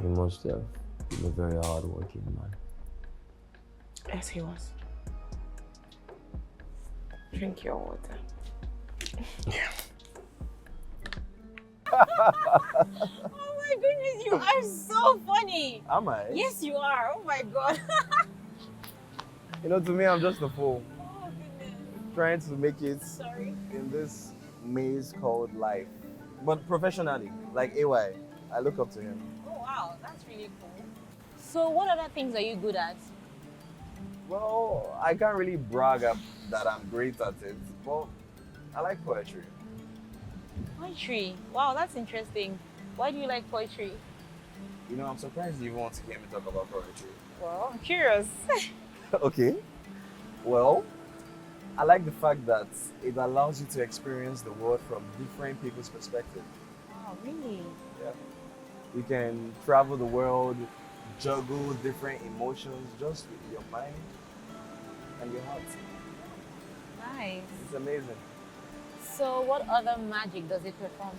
You must have been a very hardworking man. Yes, he was. Drink your water. Yeah. Oh my goodness, you are so funny. Am I? Yes, you are. Oh my god. You know, to me, I'm just a fool Oh goodness. trying to make it Sorry. in this maze called life. But professionally, like A Y, I look up to him. Oh wow, that's really cool. So what other things are you good at? Well, I can't really brag up that I'm great at it, but I like poetry. Poetry. Wow, that's interesting. Why do you like poetry? You know, I'm surprised you even want to hear me talk about poetry. Well, I'm curious. Okay. Well, I like the fact that it allows you to experience the world from different people's perspective. Wow, really? You can travel the world, juggle different emotions just with your mind and your heart. Nice. It's amazing. So what other magic does it perform?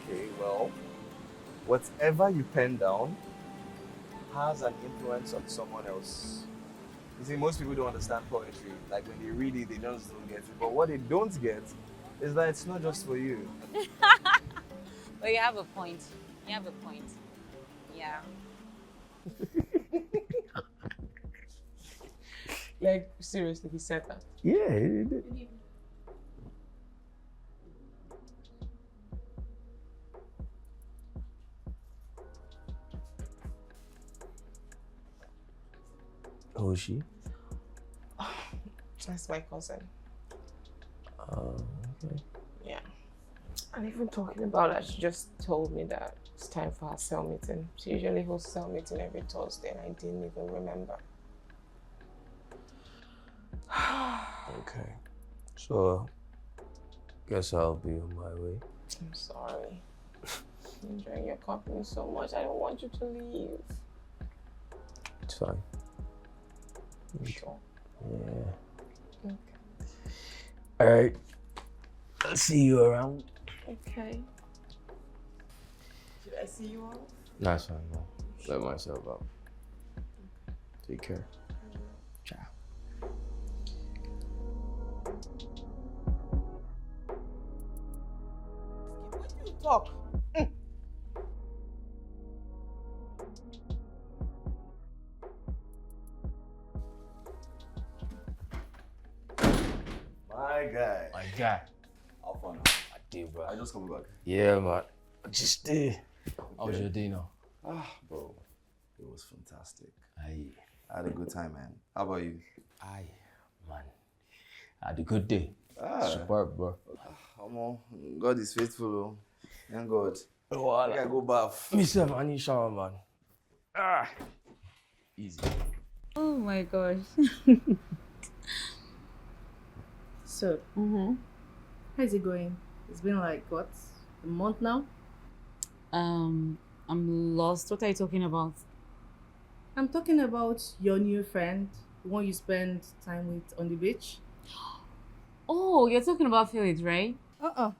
Okay, well, whatever you pen down has an influence on someone else. You see, most people don't understand poetry. Like when they read it, they just don't get it. But what they don't get is that it's not just for you. Well, you have a point. You have a point. Yeah. Like seriously, he said that. Yeah, he did. Who is she? That's my cousin. Oh, okay. Yeah. And even talking about that, she just told me that it's time for her cell meeting. She usually hosts cell meeting every Thursday, and I didn't even remember. Okay. So, guess I'll be on my way. I'm sorry. Enjoying your company so much. I don't want you to leave. It's fine. Sure. Yeah. Okay. All right. I'll see you around. Okay. Should I see you out? That's fine, man. Let myself out. Take care. Ciao. What do you talk? My guy. My guy. How far now? I did, bro. I just come back. Yeah, man. I just did. How was your day now? Ah, bro. It was fantastic. I, I had a good time, man. How about you? I, man. I had a good day. Ah, Superb, bro. Omo, God is faithful, oh. Thank God. Oh, Make I go bath. Mister Manisha, man. Ah. Easy. Oh my gosh. So, Mm-hmm. How is it going? It's been like, what, a month now? Um, I'm lost. What are you talking about? I'm talking about your new friend, the one you spend time with on the beach. Oh, you're talking about Philip, right? Uh-uh.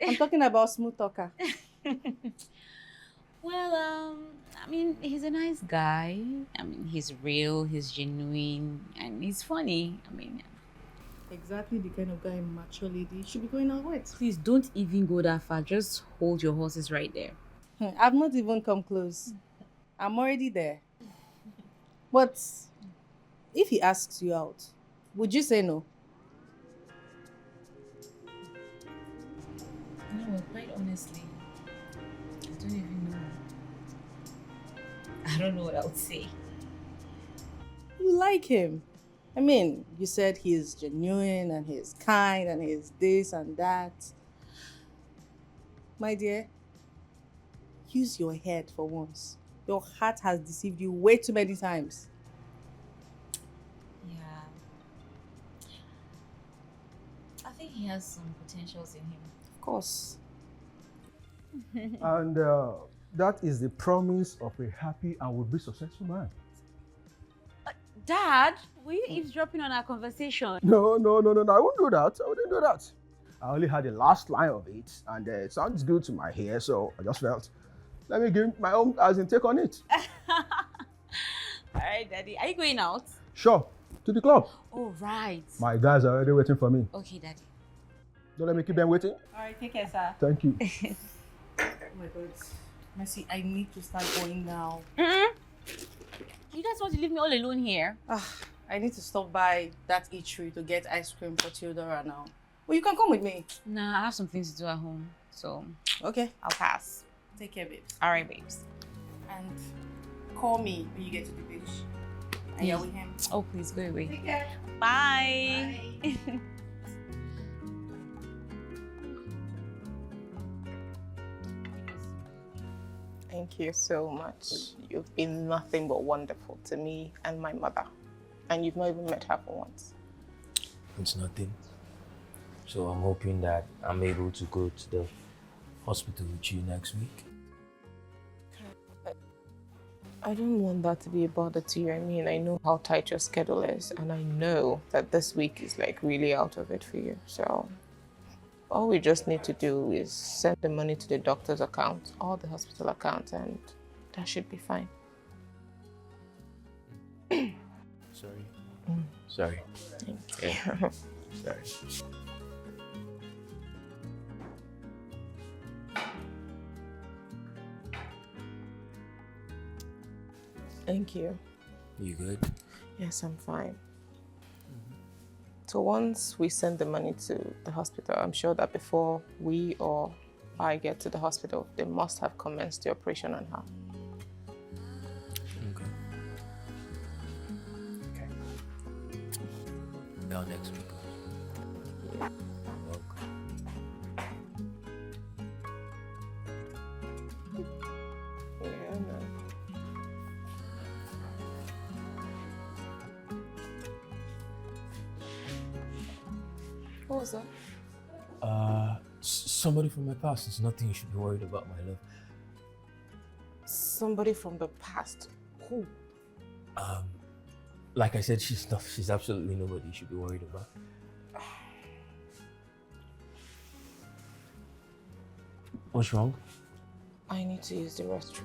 I'm talking about Smooth Talker. Well, um, I mean, he's a nice guy. I mean, he's real, he's genuine, and he's funny. I mean, Exactly the kind of guy a mature lady should be going out with. Please don't even go that far. Just hold your horses right there. Hmm, I've not even come close. I'm already there. But if he asks you out, would you say no? No, quite honestly, I don't even know. I don't know what I would say. You like him. I mean, you said he's genuine and he's kind and he's this and that. My dear, use your head for once. Your heart has deceived you way too many times. Yeah. I think he has some potentials in him. Of course. And uh, that is the promise of a happy and would be successful man. Dad, were you eavesdropping on our conversation? No, no, no, no, no. I won't do that. I wouldn't do that. I only had the last line of it, and uh, it sounds good to my ear, so I just felt, let me give my own as in take on it. All right, Daddy. Are you going out? Sure, to the club. Oh, right. My guys are already waiting for me. Okay, Daddy. Don't let me keep them waiting. All right, take care, sir. Thank you. Oh my God. Mercy, I need to start going now. Mm-mm. You guys want to leave me all alone here? Ah, I need to stop by that eatery to get ice cream for Theodora now. Well, you can come with me. Nah, I have some things to do at home, so Okay, I'll pass. Take care, babes. All right, babes. And call me when you get to the beach. And you're with him. Oh, please go away. Take care. Bye. Thank you so much. You've been nothing but wonderful to me and my mother. And you've not even met her for once. It's nothing. So I'm hoping that I'm able to go to the hospital with you next week. I don't want that to be a bother to you. I mean, I know how tight your schedule is, and I know that this week is like really out of it for you. So all we just need to do is send the money to the doctor's account or the hospital account, and that should be fine. Sorry. Sorry. Thank Yeah. Sorry. Thank you. You good? Yes, I'm fine. So once we send the money to the hospital, I'm sure that before we or I get to the hospital, they must have commenced the operation on her. Okay. Okay. Now next week. You're welcome. Yeah, man. What was that? Uh, s- somebody from my past. It's nothing you should be worried about, my love. Somebody from the past. Who? Um, like I said, she's not. She's absolutely nobody you should be worried about. What's wrong? I need to use the restroom.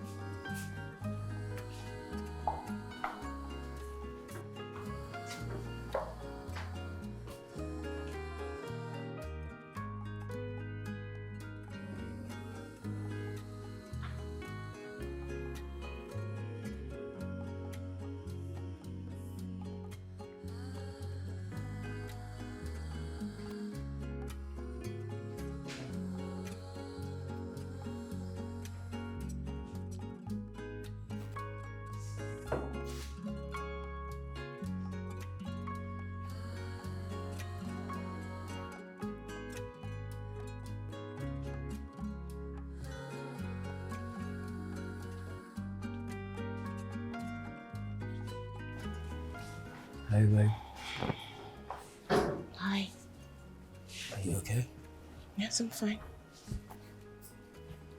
Hi, babe. Hi. Are you okay? Yes, I'm fine.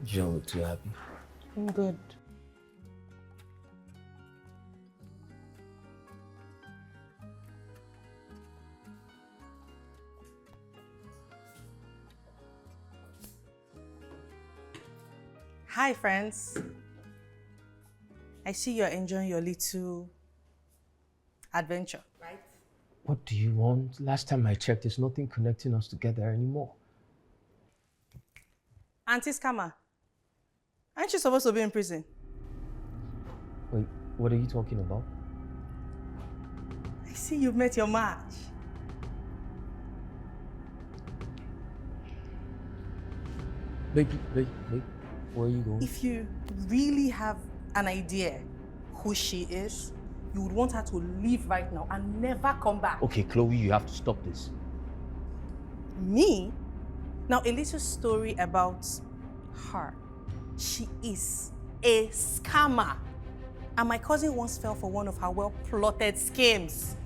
You don't look too happy. I'm good. Hi, friends. I see you're enjoying your little adventure, right? What do you want? Last time I checked, there's nothing connecting us together anymore. Auntie Scammer, aren't you supposed to be in prison? Wait, what are you talking about? I see you've met your match. Wait, wait, wait. Where are you going? If you really have an idea who she is, you would want her to leave right now and never come back. Okay, Chloe, you have to stop this. Me? Now, a little story about her. She is a scammer. And my cousin once fell for one of her well-plotted schemes.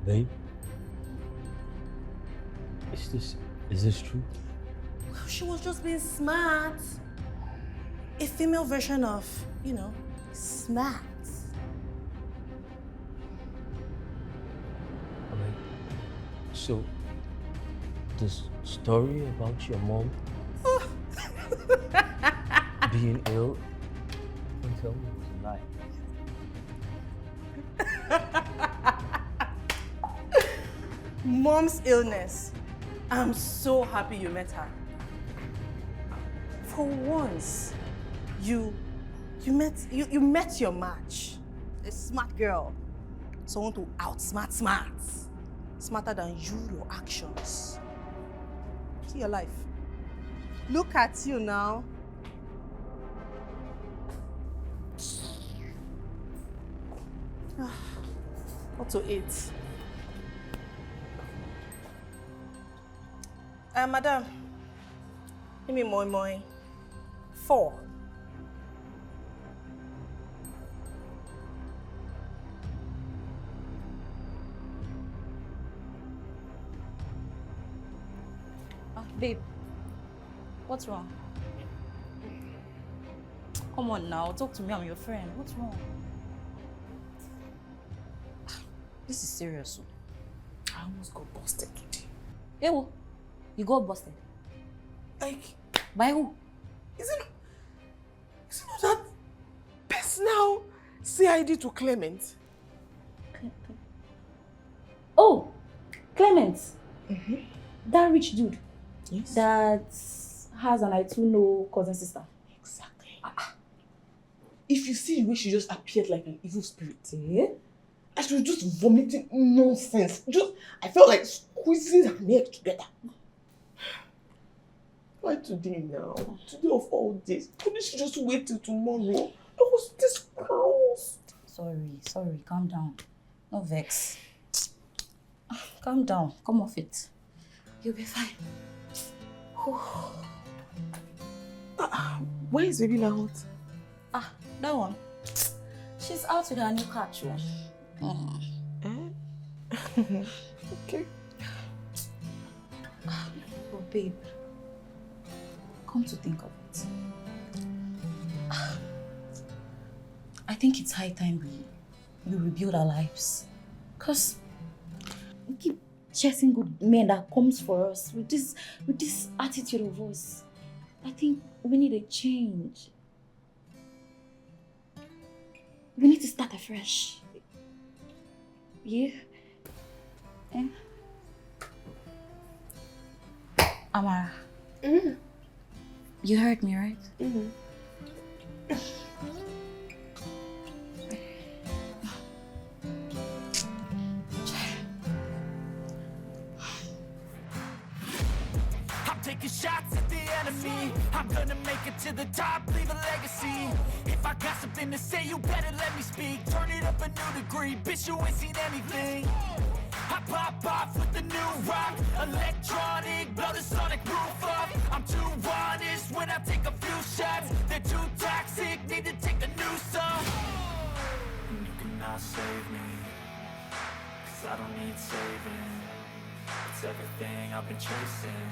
Babe? Is this is this true? Well, she was just being smart. A female version of, you know, smart. Alright. So, this story about your mom being ill, don't tell me it was a lie. Mom's illness. I'm so happy you met her. For once, you you met you, you met your match. A smart girl. Someone to outsmart smart. Smarter than you, your actions. See your life. Look at you now. Ah, what to eat? Uh, madam, give me moi moi. Four. Ah, babe, what's wrong? Come on now, talk to me, I'm your friend. What's wrong? This is serious. Oh. I almost got busted today. Ewo, you got busted? Like, By who? Is it, is it not that personal C I D to Clement? Oh, Clement. That rich dude Yes. That has an I too know cousin sister. Exactly. If you see the way she just appeared like an evil spirit, Eh? and she was just vomiting nonsense. Just, I felt like squeezing her neck together. Why today now? Today of all days. Couldn't she just wait till tomorrow? I was this close. Sorry, sorry, calm down. No vex. Calm down, come off it. You'll be fine. Ah, where is baby Lahot? Ah, that one. She's out with her new catch. Oh. Eh? Okay. Oh, babe. Come to think of it, ah, think it's high time we we rebuild our lives. Cause we keep chasing good men that comes for us with this with this attitude of us. I think we need a change. We need to start afresh. Yeah. Eh? Amara, you heard me, right? I'm taking shots at the enemy. I'm gonna make it to the top, leave a legacy. If I got something to say, you better let me speak. Turn it up a new degree, bitch, you ain't seen anything. I pop off with the new rock, electronic, blow the sonic roof up. I'm too honest when I take a few shots. They're too toxic, need to take a new song. And you cannot save me, cause I don't need saving. It's everything I've been chasing,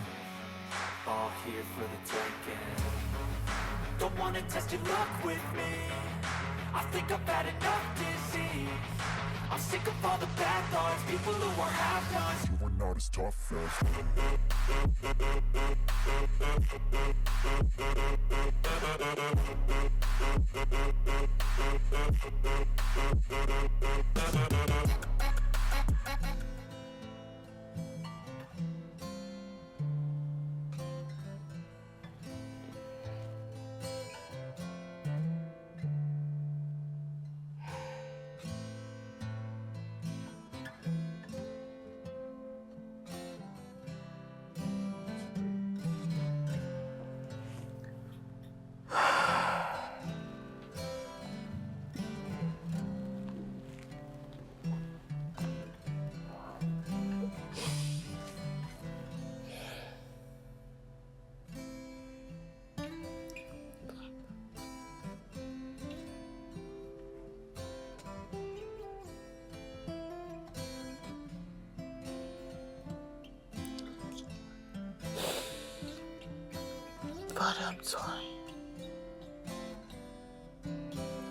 all here for the taking. Don't wanna test your luck with me. I think I've had enough disease. I'm sick of all the bad thoughts, people who are half nots. You are not as tough as. Father, I'm sorry.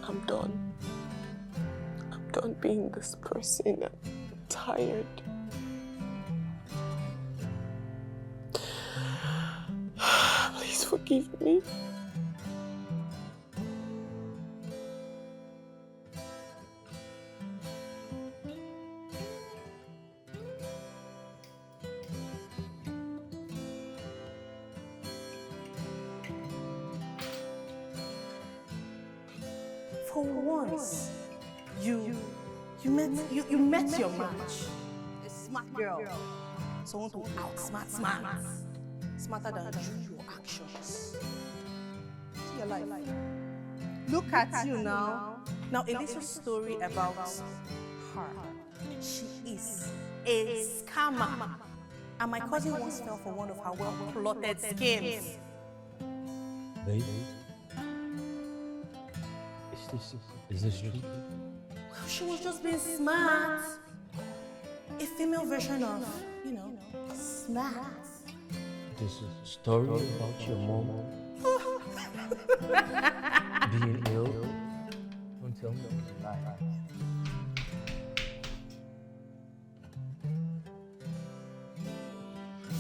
I'm done. I'm done being this person. I'm tired. Please forgive me. For once, you you met you, you met your match. A smart girl. Someone to outsmart smart. Smarter than you, your actions. See your life. Look at you now. Now a little story about her. She is a scammer. And my cousin once fell for one of her well-plotted schemes. Babe, is this is this true? Well, she was just being smart. A female version of, you know, smart. This is a story about your mom being ill. Don't tell me it's a lie.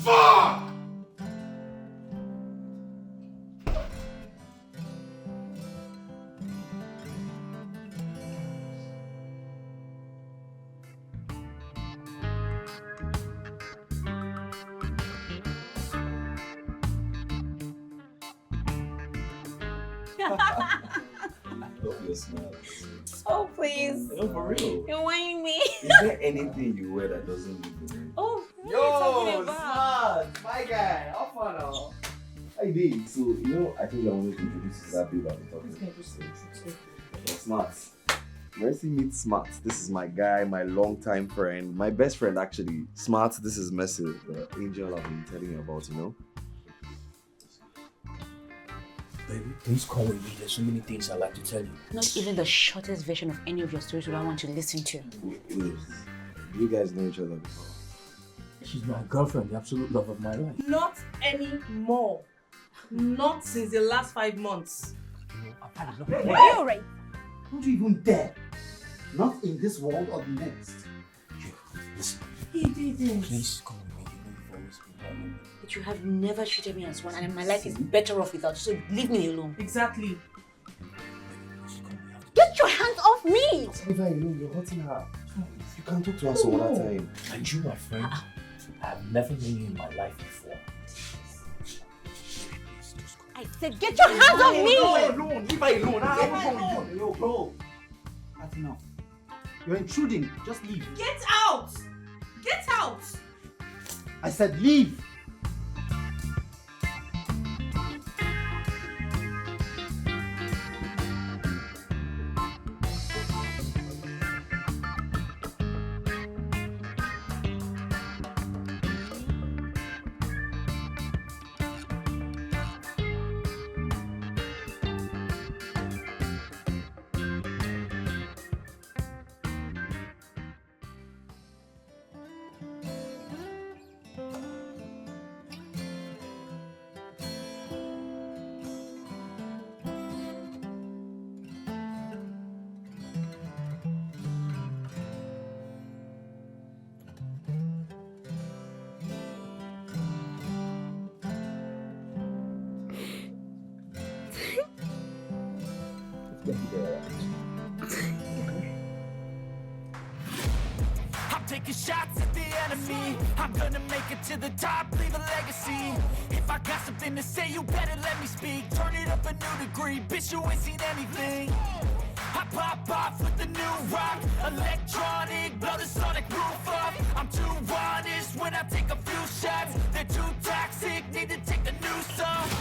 Fuck! Love your smile. Oh, please. No, for real. You're whining me. Is there anything you wear that doesn't look good? Oh, what are you talking about? Smart. My guy. How far now? I did. So, you know, I think I wanted to introduce you to that babe I've been talking to. Smart. Mercy meets Smart. This is my guy, my longtime friend, my best friend actually. Smart, this is Mercy, the angel I've been telling you about, you know? Baby, please come with me. There's so many things I'd like to tell you. Not even the shortest version of any of your stories would I want to listen to. Wait, wait. Do you guys know each other before? She's my girlfriend, the absolute love of my life. Not anymore. Not since the last five months. I've had enough. Are you alright? Don't you even dare. Not in this world or the next. Listen, He did it. Please come with me. You know you've always been my woman. But you have never treated me as one, and my life is better off without you, so leave me alone. Exactly. Get your hands off me! Leave her alone. You're hurting her. You can talk to her some other time. And you, my friend, I've never known you in my life before. I said, get your hands off me! Leave her alone. Leave her alone. I won't come with you. Yo, bro. That's enough. You're intruding. Just leave. Get out! Get out! I said leave. I'm taking shots at the enemy. I'm gonna make it to the top, leave a legacy. If I got something to say, you better let me speak. Turn it up a new degree, bitch, you ain't seen anything. I pop off with the new rock, electronic, blow the sonic roof up. I'm too honest when I take a few shots. They're too toxic, need to take the noose off.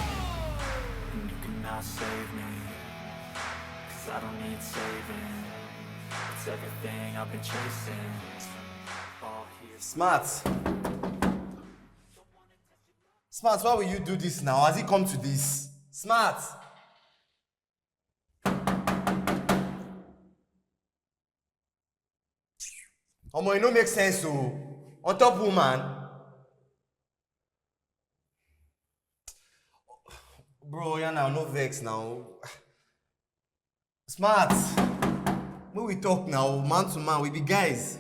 And you cannot save me, cause I don't need saving. It's everything I've been chasing. All here. Smart. Smart, why will you do this now? Has it come to this? Smart. Omo, e no make sense o. On top woman. Bro, yeah now, no vex now. Smart. When we talk now, man to man, we be guys.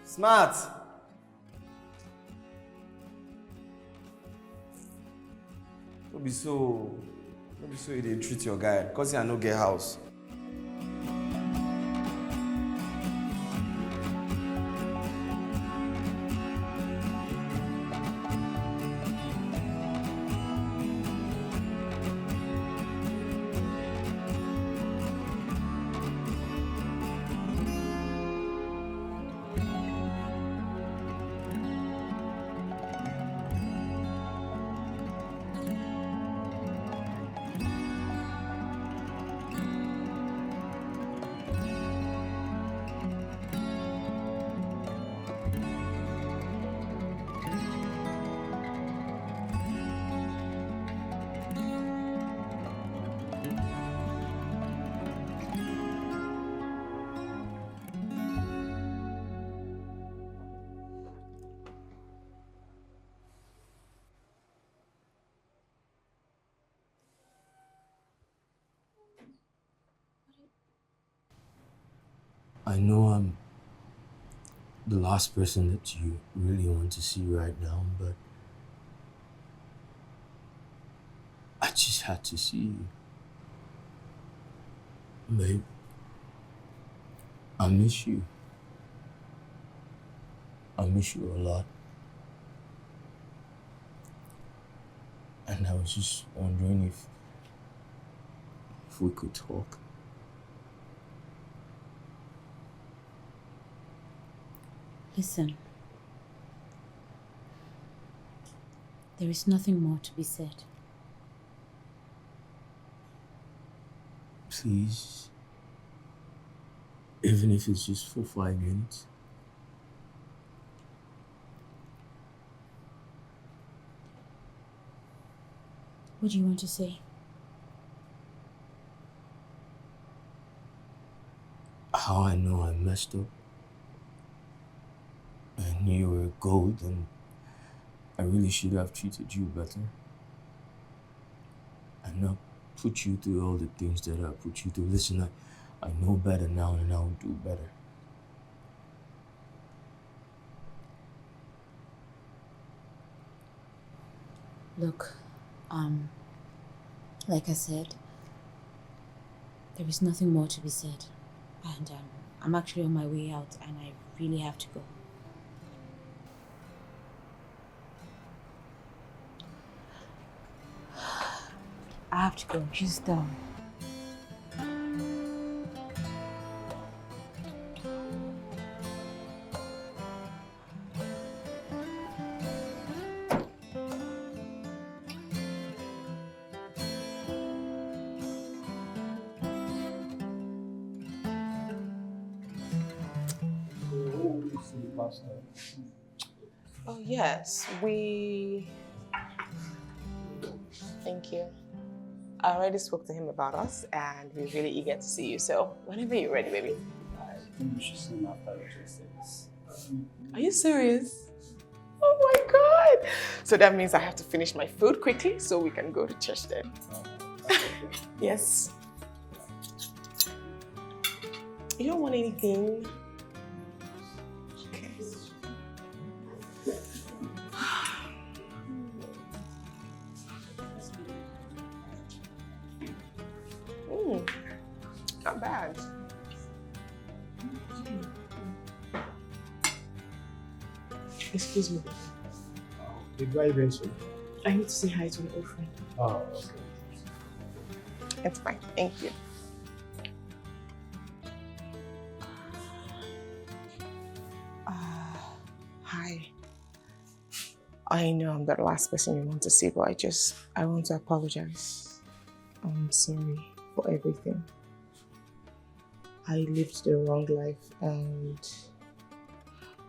Smart. No be so, no be so you dey treat your guy, cause I no get house. I know I'm the last person that you really want to see right now, but I just had to see you. Babe, I miss you. I miss you a lot. And I was just wondering if if we could talk. Listen. There is nothing more to be said. Please, even if it's just for five minutes. What do you want to say? How I know I messed up. I knew you were gold and I really should have treated you better. I not put you through all the things that I put you through. Listen, I, I know better now and I'll do better. Look, um, like I said, there is nothing more to be said. And um, I'm actually on my way out and I really have to go. I have to go. Just um, Oh, yes, we. Thank you. I already spoke to him about us, and we're really eager to see you. So, whenever you're ready, baby. I think we should see him after the church service. Are you serious? Oh my God! So that means I have to finish my food quickly so we can go to church then. Yes. You don't want anything? Okay. Mm, not bad. Excuse me. The guy even so. I need to say hi to an old friend. Oh, okay. It's fine. Thank you. Uh, hi. I know I'm the last person you want to see, but I just, I want to apologize. I'm sorry for everything. I lived the wrong life and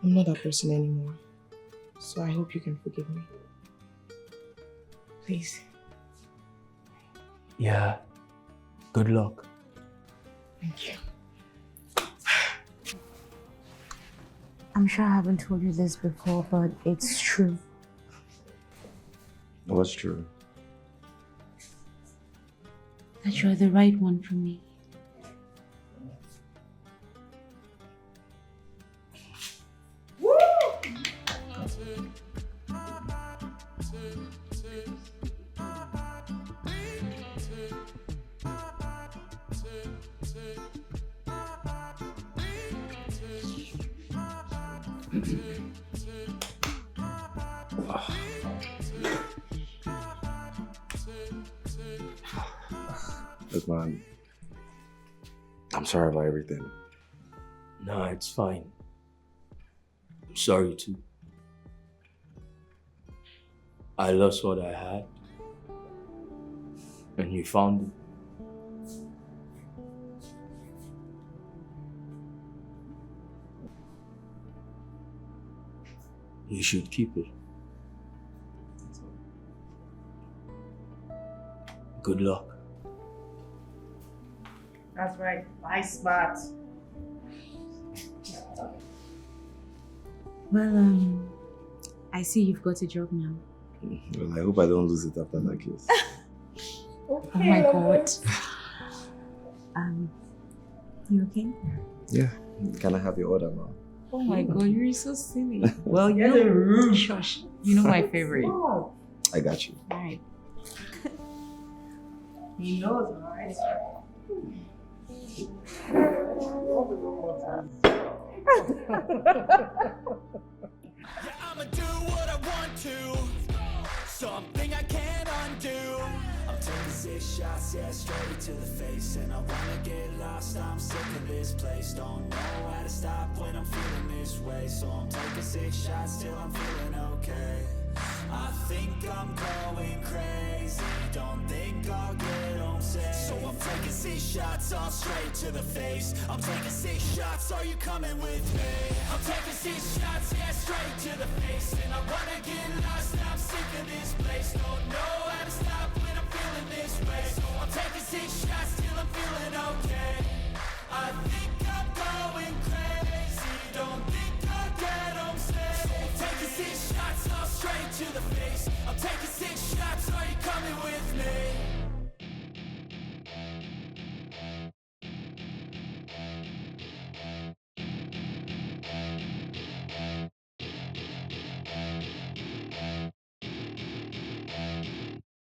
I'm not that person anymore. So I hope you can forgive me. Please. Yeah. Good luck. Thank you. I'm sure I haven't told you this before, but it's true. What's true? That you're the right one for me. Look, man, I'm sorry about everything. Nah, it's fine. I'm sorry too. I lost what I had, and you found it. You should keep it. Good luck. That's right. Buy smart. Well, um, I see you've got a job now. Well, I hope I don't lose it after that case. Oh my God. Um, you okay? Yeah. Can I have your order, ma'am? Oh my God, you're so silly. Well, you know, Shush. You know my favorite. All I got you. Right. He knows, all right? Yeah, I'ma do what I want to. Something I can't undo. I'm taking six shots, yeah, straight to the face. And I wanna get lost, I'm sick of this place. Don't know how to stop when I'm feeling this way. So I'm taking six shots till I'm feeling okay. I think I'm going crazy. Don't think I'll get home safe. So I'm taking six shots, all straight to the face. I'm taking six shots, are you coming with me? I'm taking six shots, yeah, straight to the face. And I wanna get lost, I'm sick of this place. Don't know how to stop when I'm way. So I'm taking six shots till I'm feeling okay. I think